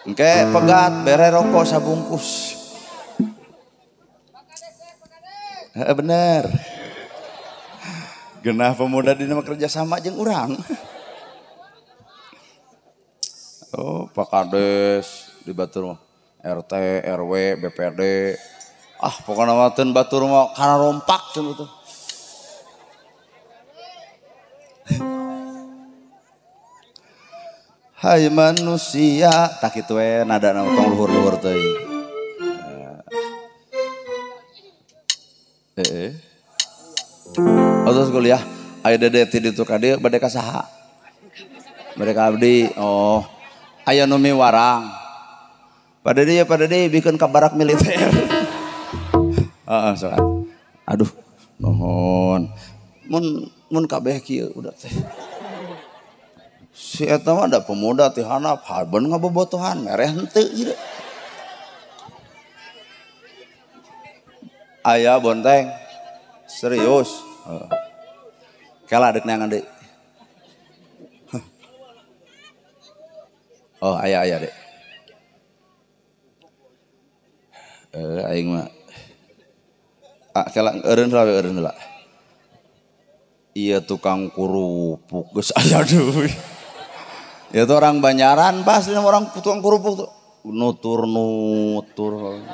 Engke pegat bere rokok sabungkus. Bener. Genah pemuda dina mah kerja sama jeung urang. Oh, Pak Kades di batur mah RT, RW, BPD. Ah, pokokna mah teun batur mah kana rompak cenah tuh. Hai manusia, tah kitu we nadana tong luhur-luhur teuing. Oh, terus kuliah, ayo dede ti ditu ka dieu bade ka saha? Bade ka abdi. Oh, aya nu miwarang. Pada dia bikeun ka barak militer. Heeh, sok. Aduh, nuhun. Mun kabeh kieu udah teh. Si eta mah da pemuda ti handap, haben ngabobotohan, mereh henteu ieu. Aya bonteng. Serius. Kela dek neangan deui. Oh, aya aya dek. Aing mah ah kela eureun heula we eureun heula. Ieu tukang kerupuk geus aya deui. Ya itu orang Banyaran pasti orang tukang kerupuk tuh nutur-nutur.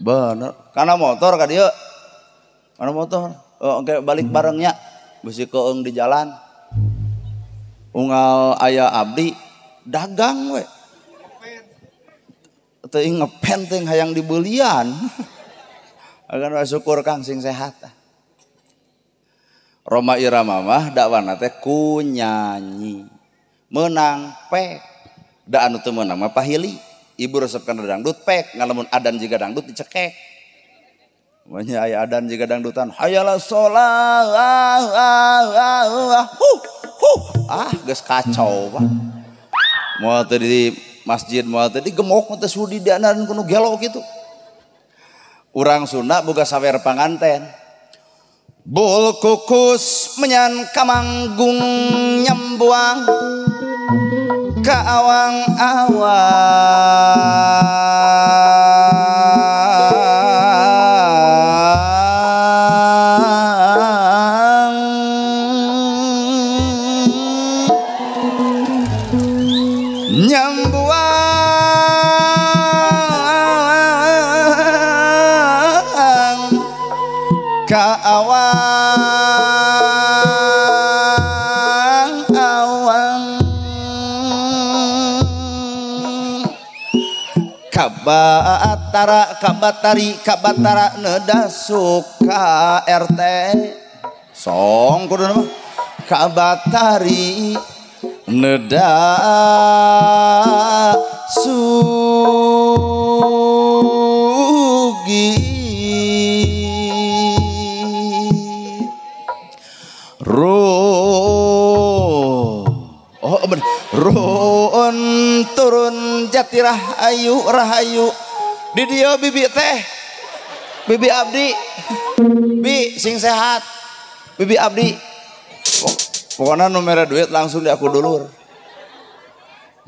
Bener, karena motor ka dieu. Karena motor. Oh, oke balik barengnya. Bisi keung di jalan. Unggal aya abdi dagang we. Teuing ngepen teuing hayang dibelian. Agan syukur Kang sing sehat. Roma Irama mah dakwana teh ku nyanyi. Menang pek. Da anu teu meunang mah pahili. Ibu resep kana dangdut pek, ngalamun adan jiga dangdut dicekek. Banyak aya adan jiga dangdutan. Hayalah sholat. Huh, huh. Ah, geus kacau Pak. Moal teu di masjid moal teh digemok teh sudi diandaran kuno gelo kitu. Urang Sunda boga sawer panganten. Bul kukus menyan kamanggung nyembuang ka awang-awang. Nyembuang ka awang-awang. Kabatara kabatari kabatara neda suka RT song kudu nama kabatari neda sugi oh bener ruun turun jatirah ayu rahayu di dia bibi teh bibi abdi bi sing sehat bibi abdi pokoknya nu mere duit langsung di aku dulur.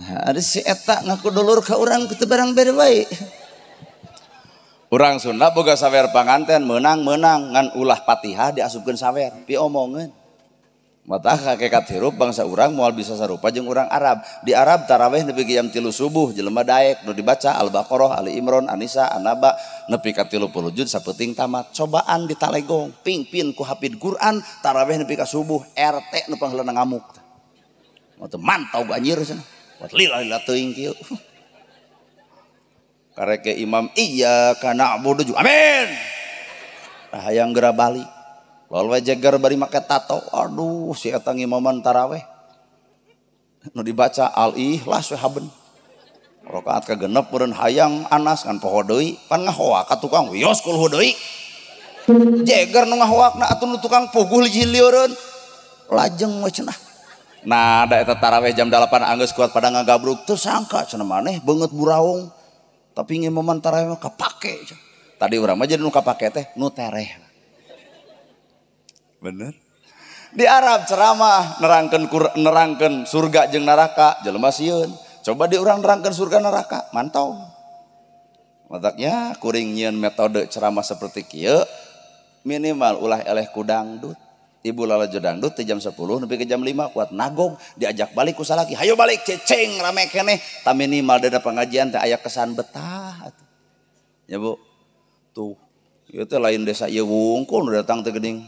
Nah, ada si eta ngaku dulur ka urang kitu barang bere bae. Urang Sunda boga sawer panganten meunang-meunang ngan ulah Fatihah diasupkeun sawer piomongeun. Mata hakikat hirup bangsa urang moal bisa sarupa jeung urang Arab. Di Arab taraweh nepi ka jam 3 subuh jelema daek nu dibaca Al-Baqarah, Ali Imran, An-Nisa, An-Naba nepi ka 30 juz sapeuting tamat. Cobaan di Talegong, pingpin ku hafid Quran taraweh nepi ka subuh RT nu pangheulana ngamuk. Mata mantau anjir cenah. Lila-lila teuing kieu. Karek imam iya kana na'budu amin. Hayang geura balik. Lalu jeger bari make tato, aduh si eta ngimaman taraweh. Nu dibaca al-ikhlas we haben. Rakaat kagenep meureun hayang Anas ngan poho deui, pan ngahoak ka tukang wios kulhu deui. Jeger nu ngahoakna atuh nu tukang puguh lieureun. Lajeng we cenah. Nah, da eta taraweh jam 8 anggeus kuat pada ngagabruk teu sangka cenah maneh beungeut buraung. Tapi ngimaman taraweh mah kapake. Tadi urang mah jadi nu kapake teh nu tereh. Bener. Di Arab ceramah nerangkeun nerangkeun surga jeung neraka jelema sieun. Coba di urang nerangkeun surga neraka, mantau. Mataknya kuring nyieun metode ceramah seperti kieu minimal ulah eleh ku dangdut. Ibu lalajo dangdut ti jam 10 nepi ke jam 5 kuat nagog diajak balik ku salaki. Hayo balik ceceng rame keneh. Ta minimal dina pengajian teh aya kesan betah atuh. Ya Bu. Tuh, ieu teh lain desa ieu wungkul nu datang teh geuning.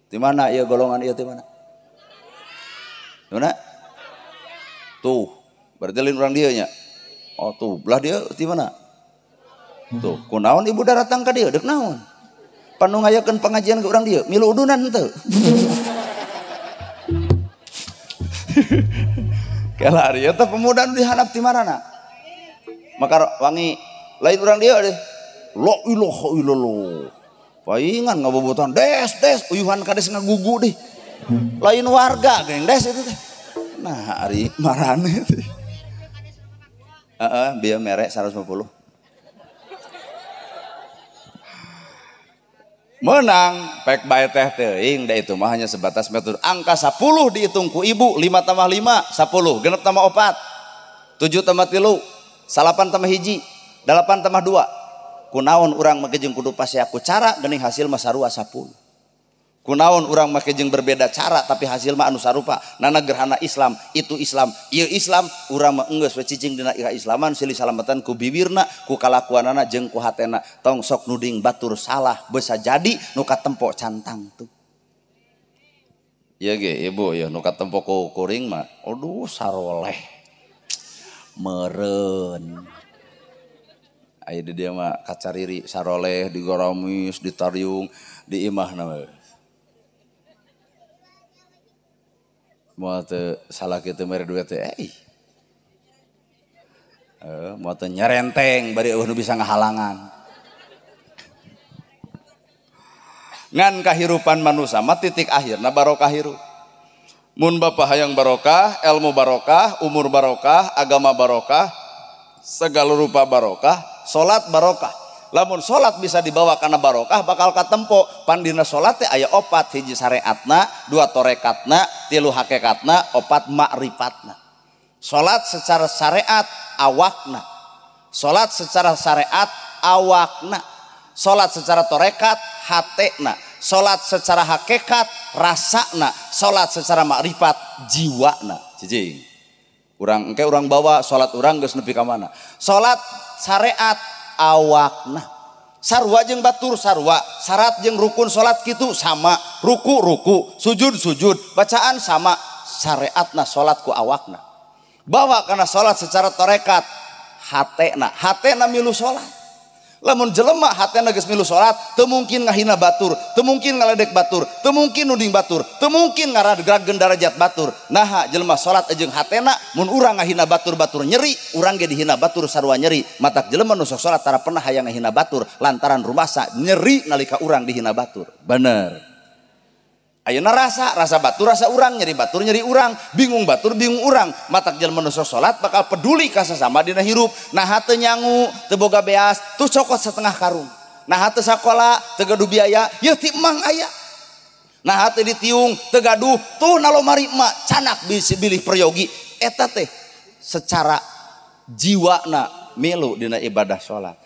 Di mana ya golongan iya di mana? Di mana? Tuh, berarti lain orang dia nya. Oh tuh, belah dia di mana? Tuh, kunaon ibu datang ka dia, dek naon? Panu ngayakeun pengajian ke orang dia, milu udunan henteu. Kela ari eta pemuda nu dihandap ti marana? Maka wangi lain orang dia deh. La ilaha illallah. Paingan ngabobotan des des uyuhan kades ngagugu deh. Lain warga geng des itu teh. Nah, ari marane teh. Heeh, bieu mere 150. Menang pek bae teh teuing da itu mah hanya sebatas metode. Angka 10 dihitung ku ibu, 5 tambah 5 10, genep tambah 4, 7 tambah 3, 9 tambah 1, 8 tambah 2. Kunaon urang make jeung kudu pasea ku cara geuning hasil mah sarua 10. Kunaon urang make jeung berbeda cara tapi hasil mah anu sarupa. Nana gerhana Islam, itu Islam, ieu Islam, urang mah enggeus we cicing dina kaislaman silih salamatan ku bibirna, ku kalakuanana jeung ku hatena. Tong sok nuding batur salah bisa jadi nu katempo cantang tuh. Ieu ge ibu ieu nu katempo ku kuring mah aduh saroleh. Meureun. Aya di dia mah kacariri saroleh digoromis ditariung di imahna mah. Moal teu salah kitu mere duit teh euy. Moal teu nyerenteng bari eueuh nu bisa ngahalangan. Ngan kahirupan manusia mah titik akhirna barokah hirup. Mun bapak hayang barokah, ilmu barokah, umur barokah, agama barokah, Segala rupa barokah, salat barokah. Lamun salat bisa dibawa kana barokah bakal katempo. Pandina salat teh aya opat, hiji syariatna, dua torekatna, tilu hakikatna, opat makrifatna. Salat secara syariat awakna. Salat secara syariat awakna. Salat secara torekat hatena. Salat secara hakikat rasana. Salat secara makrifat jiwana. Cicing. Urang engke urang bawa salat urang geus nepi ka mana. Salat syariat awakna. Sarua jeung batur sarua, syarat jeung rukun salat kitu sama, ruku ruku, sujud sujud, bacaan sama, syariatna salat ku awakna. Bawa kana salat secara tarekat hatena, hatena milu salat. Lamun jelema hatena geus milu salat, teu mungkin ngahina batur, teu mungkin ngaledek batur, teu mungkin nuding batur, teu mungkin ngaragrageun darajat batur. Naha jelema salat jeung hatena, mun urang ngahina batur-batur nyeri, urang ge dihina batur sarua nyeri. Matak jelema nu sok salat tara pernah hayang ngahina batur lantaran rumasa nyeri nalika urang dihina batur. Bener. Ayeuna rasa, rasa batur rasa urang, nyeri batur nyeri urang, bingung batur bingung urang. Matak jelema nu sok salat bakal peduli ka sasama dina hirup. Naha teu nyangu, teu boga beas, tuh cokot setengah karung. Naha teu sakola, teu gaduh biaya, yeuh ti emang aya. Naha teu ditiung, teu gaduh, tuh nalomari emak canak bisi bilih peryogi. Eta teh secara jiwana milu dina ibadah salat.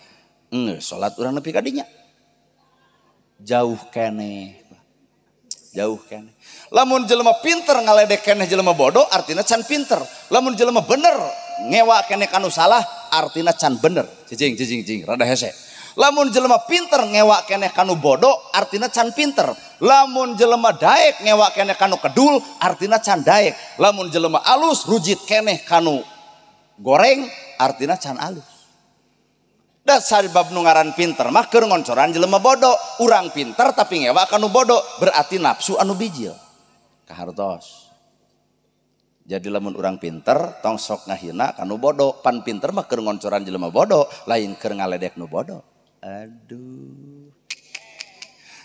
Enggeus salat urang nepi ka dinya. Jauh keneh. Jauh keneh. Lamun jelema pinter ngaledek keneh jelema bodoh artinya can pinter. Lamun jelema bener ngewa keneh kanu salah artinya can bener. Cicing cicing cicing rada hese. Lamun jelema pinter ngewa keneh kanu bodoh artinya can pinter. Lamun jelema daek ngewa keneh kanu kedul artinya can daek. Lamun jelema alus rujit keneh kanu goreng artinya can alus. Dasar bab nu ngaran pinter mah keur ngoncoran jelema bodoh. Urang pinter tapi ngewa kanu bodoh berarti nafsu anu bijil. Kahartos. Jadi lamun urang pinter tong sok ngahina kanu bodoh. Pan pinter mah keur ngoncoran jelema bodoh, lain keur ngaledek nu bodoh. Aduh.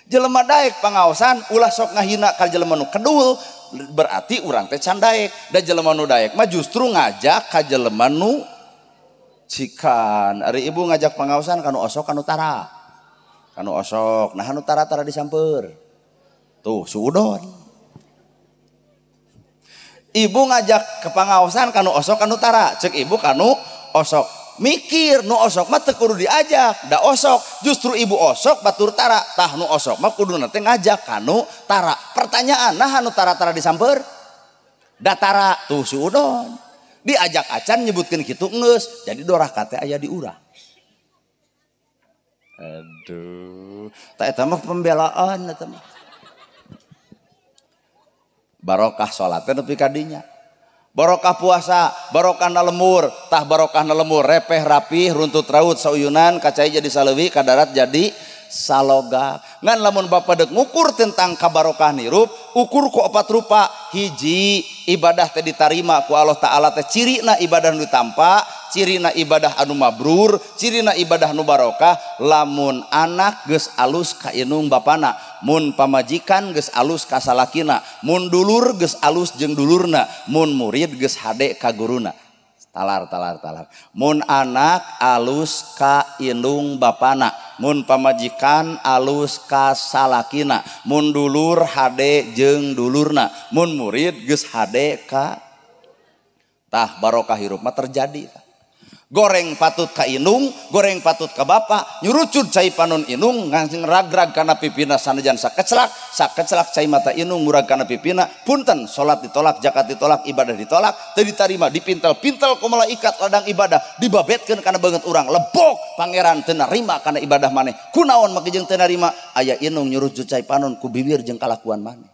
Jelema daek pangaosan ulah sok ngahina ka jelema nu kedul berarti urang teh can daek. Da jelema nu daek mah justru ngajak ka jelema nu cikan. Ari ibu ngajak pangaosan kanu osok kanu tara. Kanu osok, nah anu tara-tara disamper. Tuh suudon. Ibu ngajak ke pangaosan kanu osok kanu tara. Cek ibu kanu osok. Mikir nu osok mah teu kudu diajak, da osok. Justru ibu osok batur tara. Tah nu osok mah kuduna teh ngajak kanu tara. Pertanyaan, nah anu tara-tara disamper? Da tara, tuh suudon. Diajak acan nyebutkeun kitu geus, jadi doraka teh aya di urang. Aduh, tah eta mah pembelaan eta mah. Barokah salat teh nepi ka dinya. Barokah puasa, barokah na lemur, tah barokah na lemur repeh rapih runtut raut sauyunan kacai jadi saleuwi kadarat jadi saloga. Ngan lamun bapa dek ngukur tentang kabarokah nirup, ukur ku opat rupa. Hiji, ibadah teh ditarima ku Allah Ta'ala teh cirina ibadah nu ditampa, cirina ibadah anu mabrur, cirina ibadah nu barokah. Lamun anak geus alus ka inung bapana, mun pamajikan geus alus ka salakina, mun dulur geus alus jeung dulurna, mun murid geus hade ka guruna. Talar talar talar. Mun anak alus ka indung bapana, mun pamajikan alus ka salakina, mun dulur hade jeung dulurna, mun murid geus hade ka tah barokah hirup mah terjadi. Goreng patut ka indung, goreng patut ka bapa, nyurucut cai panon indung, ngragrag kana pipina sanajan sakeclak, sakeclak cai mata indung murag kana pipina, punten salat ditolak, zakat ditolak, ibadah ditolak, teu ditarima, dipintel-pintel ku malaikat ladang ibadah, dibabetkeun kana beungeut urang, lebok pangeran teu narima kana ibadah maneh. Kunaon make jeung teu narima? Aya indung nyurucut cai panon ku bibir jeung kalakuan maneh.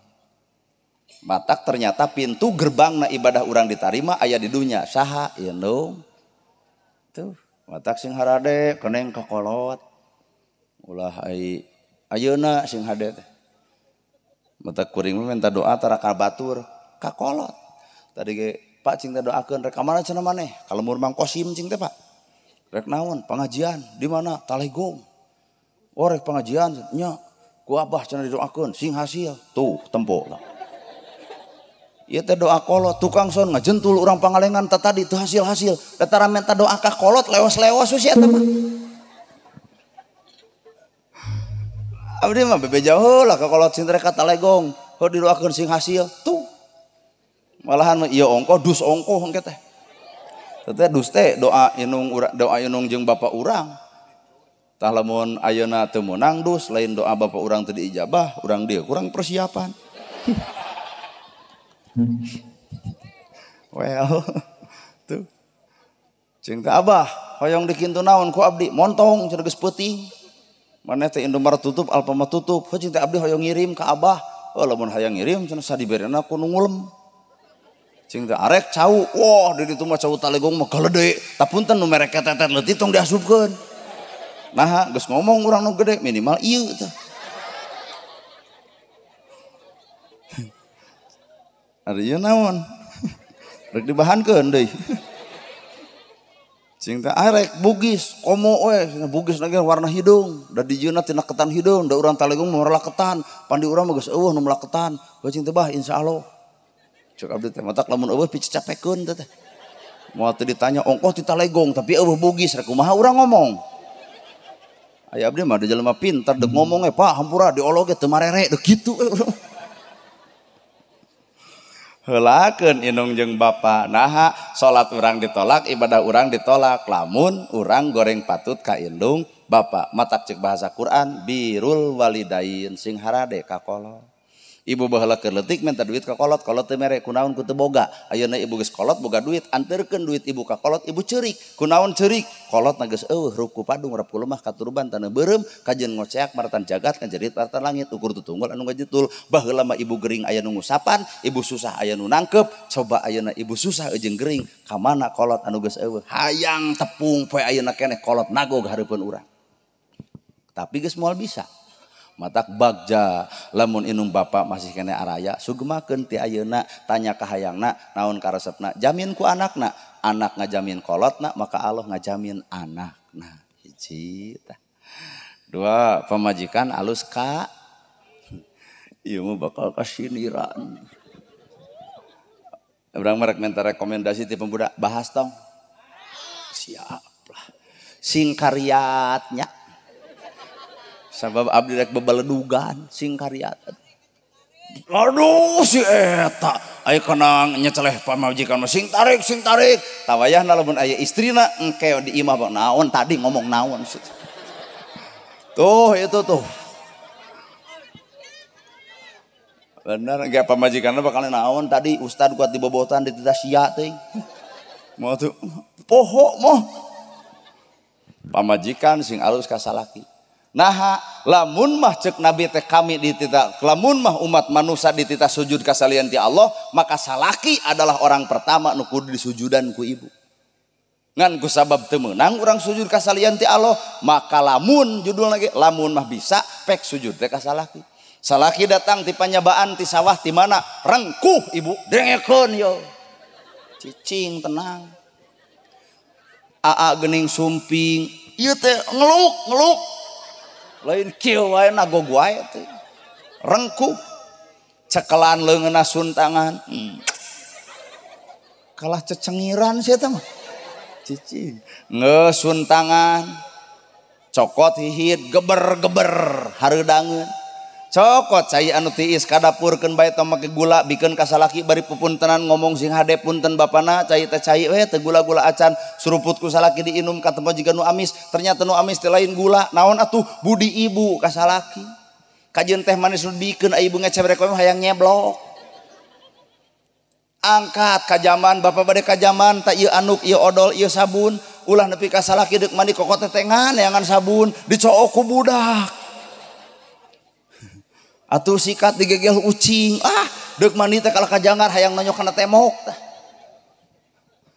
Matak ternyata pintu gerbangna ibadah urang ditarima aya di dunya, saha indung? Tuh, matak sing harade keneng kakolot. Ulah ai ayeuna sing hade teh. Matak kuring mah minta doa tara ka batur, kakolot. Tadi ge Pak cing teh doakeun rek ka mana cenah maneh? Ka lembur Mang Kosim cing teh Pak. Rek naon? Pengajian di mana? Talegong. Oh rek pengajian nya ku abah cenah didoakeun sing hasil. Tuh tempo lah. Ieu teh doa kolot tukang son ngajentul urang Pangalengan teh tadi teu hasil-hasil. Datara minta doa ka kolot leos-leos si eta mah. Abdi mah bebeja heula ka kolot sing ka Talegong, heuh didoakeun sing hasil tuh. Malahan mah ieu ongkoh dus ongkoh engke teh. Teh dus teh doa inung doa inung jeung bapak urang. Tah lamun ayeuna teu meunang dus lain doa bapak urang teu diijabah, urang dieu kurang persiapan. Well, tuh. Jeung teh abah hoyong dikintu naon ku abdi montong cenah geus peuting. Maneh teh Indomaret tutup, Alfamart tutup. Heuh jeung teh abdi hoyong ngirim ka abah. Oh lamun hayang ngirim cenah sadiberena ku nu ngulem. Jeung teh arek cau. Wah, di ditu mah cau Talegong mah galede. Tah punten nu mere ketetet leutik tong diasupkeun. Naha geus ngomong urang nu gede minimal ieu teh. Ari ieu naon? Rek dibahankeun deui. Cing teh arek Bugis, komo we, Bugis lagi warna hidung, da dijieunna tina ketan hidung, da urang Talegong mah warna ketan, pandi urang mah geus eueuh nu melak ketan. Heuh cing teh bah insyaallah. Cek abdi teh matak lamun eueuh picacapekeun teh teh. Moal teu ditanya ongkoh ti Talegong tapi eueuh Bugis rek kumaha urang ngomong. Aya abdi mah da jelema pintar deuk ngomong we Pak hampura diolog ge teu marere deuk kitu we urang. Heulakeun inung jeung bapa naha salat urang ditolak ibadah urang ditolak lamun urang goreng patut ka indung bapa matak ceuk bahasa Quran birul walidain sing harade ka kolot. Ibu baheula keur leutik minta duit ka kolot, kolot teu mere kunaon ku teu boga. Ayeuna ibu geus kolot boga duit anterkeun duit ibu ka kolot ibu ceurik kunaon ceurik kolot na geus eueuh ruku padung rap ku lemah katuruban taneuh beureum kajeun ngoceak maratan jagat kajerit maratan langit ukur tutunggul anu ngajetul. Baheula mah ibu gering aya nu ngusapan ibu susah aya nu nangkep coba ayeuna ibu susah jeung gering ka mana kolot anu geus eueuh hayang tepung poe ayeuna keneh kolot nagog hareupeun urang tapi geus moal bisa. Matak bagja lamun inung bapak masih kene araya sugemakeun ti ayeuna tanya ka hayangna naon karesepna jamin ku anakna anak ngajamin kolotna maka Allah ngajamin anakna. Hiji tah. Dua pamajikan alus ka ieu mah bakal kasiniran. Urang merek minta rekomendasi ti pemuda bahas tong siap lah sing kariatnya. Sabab abdi rek bebeledugan sing kariat. Aduh si eta aya kana nyeceleh pamajikan mah sing tarik sing tarik. Tawayahna lamun aya istrina engke di imah bang naon tadi ngomong naon. Tuh itu tuh. Bener engke pamajikanna bakal naon tadi ustad kuat dibobotan dititah sia teuing. Moal tuh poho moh. Pamajikan sing alus ka salaki. Naha lamun mah cek nabi teh kami ditita lamun mah umat manusia ditita sujud kasalian ti Allah maka salaki adalah orang pertama nu kudu disujudan ku ibu. Ngan ku sabab teu meunang urang sujud kasalian ti Allah maka lamun judul lagi lamun mah bisa pek sujud teh ka salaki. Salaki datang ti panyabaan ti sawah ti mana rengkuh ibu dengekeun yo. Cicing tenang. Aa geuning sumping ieu teh ngeluk ngeluk. Lain kieu wae nagog wae teh. Rengkuh cekelan leungeunna suntangan. Kalah cecengiran sia teh mah. Cicing ngesuntangan. Cokot hihit geber-geber hareudangeun. Cokot cai anu tiis ka dapurkeun bae tong make gula bikeun ka salaki bari pupuntenan ngomong sing hade punten bapana cai teh cai we teu gula-gula acan suruput ku salaki diinum katemo jiga nu amis ternyata nu amis teh lain gula naon atuh budi ibu ka salaki kajeun teh manis nu dibikeun ibu ngecebrek we hayang nyeblok angkat ka jaman bapak bade ka jaman tak ieu anuk ieu odol ieu sabun ulah nepi ka salaki deuk mandi kokot tetengan neangan sabun dicook ku budak atuh sikat digegel ucing ah deuk mandi teh kalah kajangar hayang nonyok kana temok tah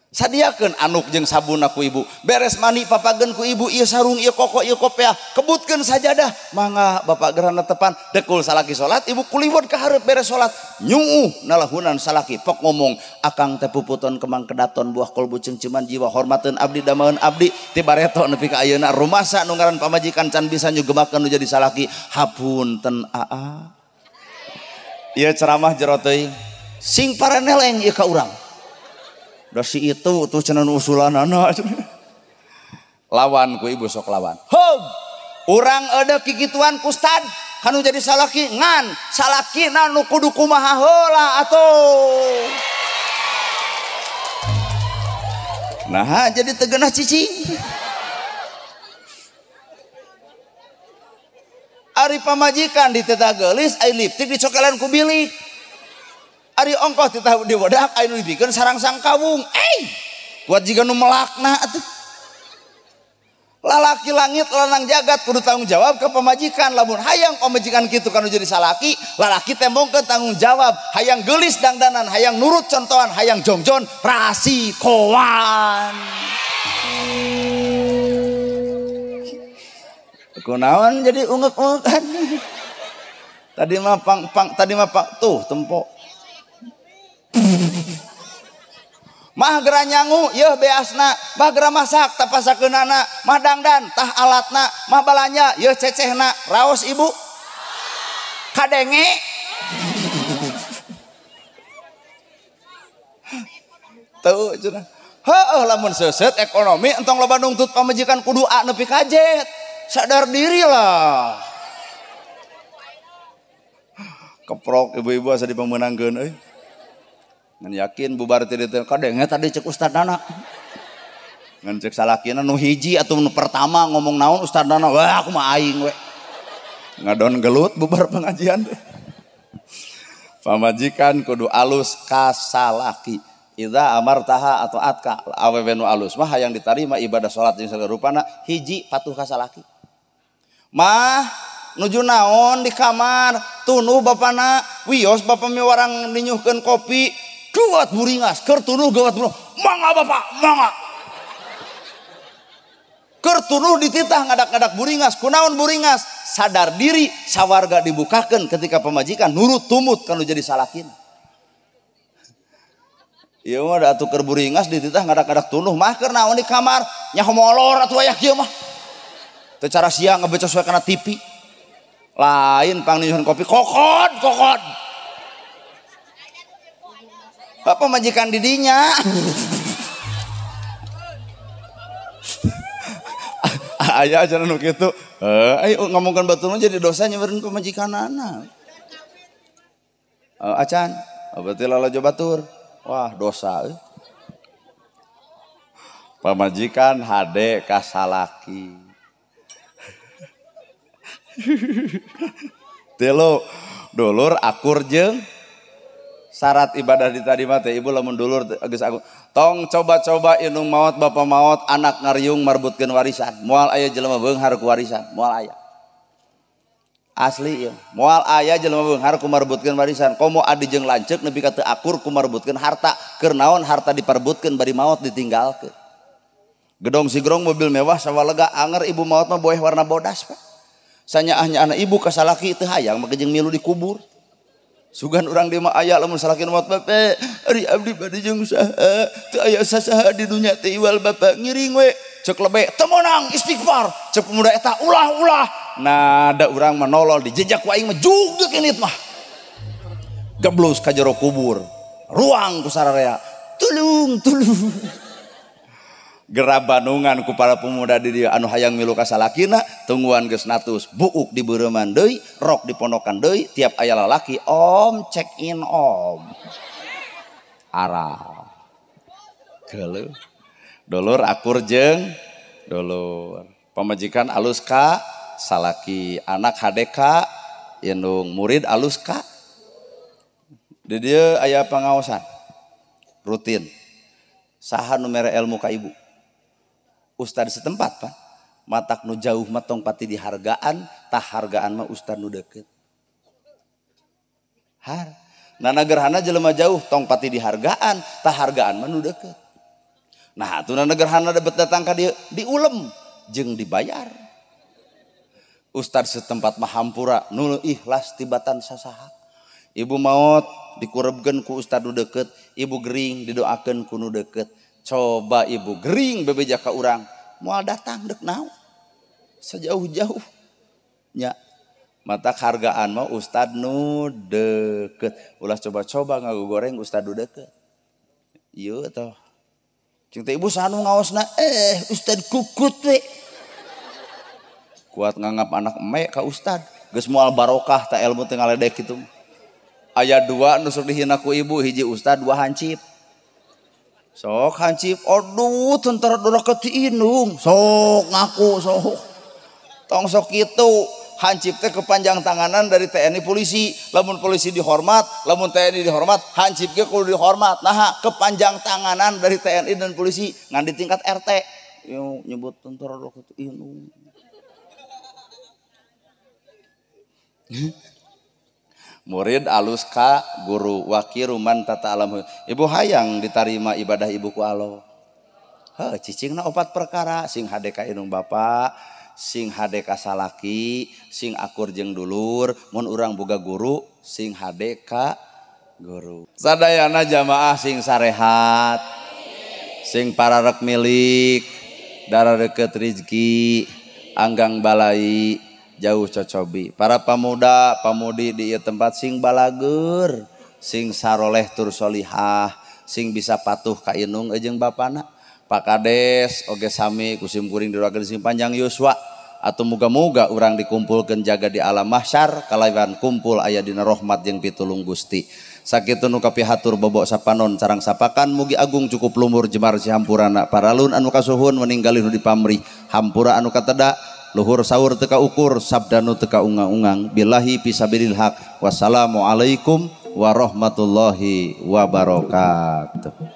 sadiakeun anuk jeung sabunna ku ibu beres mandi papageun ku ibu ieu sarung ieu koko ieu kopeah kebutkeun sajadah mangga bapak gerana tepan dekul salaki salat ibu kuliwot ka hareup beres salat nyuuh nalahunan salaki pok ngomong akang teh puputon kemang kedaton buah kolbu ceungceuman jiwa hormateun abdi damaeun abdi ti bareto nepi ka ayeuna rumasa nu ngaran pamajikan can bisa nyugemakeun nu jadi salaki hapunten aa ieu ceramah jero teuing. Sing paraneleng ieu ka urang. Da si itu tuh cenah nu usulanana. Lawan ku ibu sok lawan. Hog. Urang eudeuh kikituan ku ustad kanu jadi salaki ngan salakina nu kudu kumaha heula atuh. Nah jadi tegenah cicing. Ari pamajikan dititah geulis ai liptik dicokelan ku bilik. Ari ongkoh titah diwedak ai nu dibikeun sarang sangkawung. Kuat jiga nu melakna atuh. Lalaki langit lanang jagat kudu tanggung jawab ke pamajikan. Lamun hayang pamajikan kitu kanu jadi salaki, lalaki tembongkeun tanggung jawab. Hayang geulis dangdanan, hayang nurut contohan, hayang jongjon rasikoan. Kunaon jadi ungek-ungekan. Tadi mah pang tadi mah pang tuh tempo. Mah gera nyangu yeuh beasna, mah gera masak tapasakeunana, mah dangdan tah alatna, mah balanja yeuh cecehna, raos ibu. Kadenge. Tuh cenah. Heueuh lamun seuseut ekonomi entong loba nungtut pamajikan kudu A nepi ka Z. Sadar diri lah. Keprok ibu-ibu asa dipemenangkeun euy. Ngan yakin bubar teh teh kadenge tadi cek ustadana. Ngan cek salakina nu hiji atau nu pertama ngomong naon ustadana, wah aku mah aing we. Ngadon gelut bubar pengajian teh. Pamajikan kudu alus ka salaki. Idza amartaha atau atka awewe nu alus mah hayang ditarima ibadah salat jeung sagala rupana hiji patuh ka salaki. Mah nuju naon di kamar tunuh bapana wios bapa miwarang ninyuhkeun kopi gawat buringas keur tunuh gawat buringas mangga bapak mangga keur tunuh dititah ngadak-ngadak buringas kunaon buringas sadar diri sawarga dibukakeun ketika pamajikan nurut tumut kanu jadi salakina. Ieu mah da atuh keur buringas dititah ngadak-ngadak tunuh mah keur naon di kamar nyaho molor atuh aya kieu mah teu cara siang ngebecos we kana TV lain pang ninyuhan kopi kokod kokod. Bapak majikan didinya. Aya aja nu kitu. Ayo ngomongkeun batur mah jadi dosa nyeberin pamajikanana. Acan, berarti lalajo batur. Wah, dosa. Pamajikan hade ka salaki. Tilu, dulur akur jeung syarat ibadah di tadi mah teh ibu lamun dulur geus aku tong coba-coba indung maot bapak maot anak ngariung marbutkeun warisan moal aya jelema beunghar ku warisan moal aya asli ieu moal aya jelema beunghar ku marbutkeun warisan komo adi jeung lanceuk nepi ka teu akur ku marbutkeun harta keur naon harta diparbutkeun bari maot ditinggalkeun gedong sigrong mobil mewah sawalega anger ibu maot mah boeh warna bodas pak sanyaahnya anak ibu ka salaki teu hayang make jeung milu dikubur. Sugan urang di mah aya lamun salaki maot bapak ari abdi bade jeung saha teu aya sasaha di dunya teh iwal bapak ngiring we cek lebe teu meunang istighfar cek pemuda eta ulah-ulah nah da urang mah nolol dijejak ku aing mah jugdeg init mah geblus ka jero kubur ruang ku sararea tulung tulung gerabanungan ku para pemuda di dieu anu hayang milu ka salakina tungguan geus natus buuk di beureman deui rok dipondokan deui tiap aya lalaki om check in om arah geuleuh dulur akur jeung dulur pamajikan alus ka salaki anak hade ka indung murid alus ka di dieu aya pangaosan rutin saha nu mere ilmu ka ibu ustad setempat pak matak nu jauh mah tong pati dihargaan tah hargaan mah ustad nu deukeut har nana gerhana jelema jauh tong pati dihargaan tah hargaan mah nu deukeut nah atuh nana gerhana debet datang ka dieu diulem jeung dibayar ustad setempat mah hampura nu ikhlas tibatan sasaha ibu maot dikurebkeun ku ustad nu deukeut ibu gering didoakeun ku nu deukeut. Coba ibu gering bebeja ka urang moal datang dek naon sejauh-jauh nya Mata hargaan mah ustad nu deket. Ulah coba-coba ngagogoreng ustad nu deket. Ieu toh. Cing teh ibu sanu ngaosna ustad kukut we. Kuat nganggap anak emek ka ustad. Geus moal barokah ta ilmu teh ngaledek kitu. Aya dua nu sok dihina ku ibu, hiji ustad, dua hancip. Sok hancip, aduh tentara doraka ti indung. Sok ngaku sok. Tong sok kitu. Hancip teh kepanjang tanganan dari TNI polisi. Lamun polisi dihormat, lamun TNI dihormat, hancip ge kudu dihormat. Nah, kepanjang tanganan dari TNI dan polisi ngan di tingkat RT. Yo nyebut tentara doraka ti indung. Murid alus ka guru wakiru man tata alam. Ibu hayang ditarima ibadah ibu ku Allah. Heuh, cicingna opat perkara, sing hade ka indung bapa, sing hade ka salaki, sing akur jeung dulur, mun urang boga guru, sing hade ka guru. Sadayana jamaah sing sarehat, sing pararek milik, darareukeut rizki, anggang balai, jauh cocobi. Para pemuda, pamudi di ieu tempat sing balageur, sing saroleh tur solihah, sing bisa patuh ka indung jeung bapana. Pak Kades oge sami kusim kuring didoakeun sing panjang yuswa atau muga-muga urang dikumpulkeun jaga di alam mahsyar kalawan kumpul aya dina rahmat jeung pitulung Gusti. Sakitu nu kapihatur bobok sapanon carang sapakan mugi agung cukup lumur jemar sihampurana paralun anu kasuhun meninggalin nu dipamrih hampura anu kateda luhur sahur teka ukur sabdanu teka ungang-ungang billahi fisabilil haq. Wassalamualaikum warahmatullahi wabarakatuh.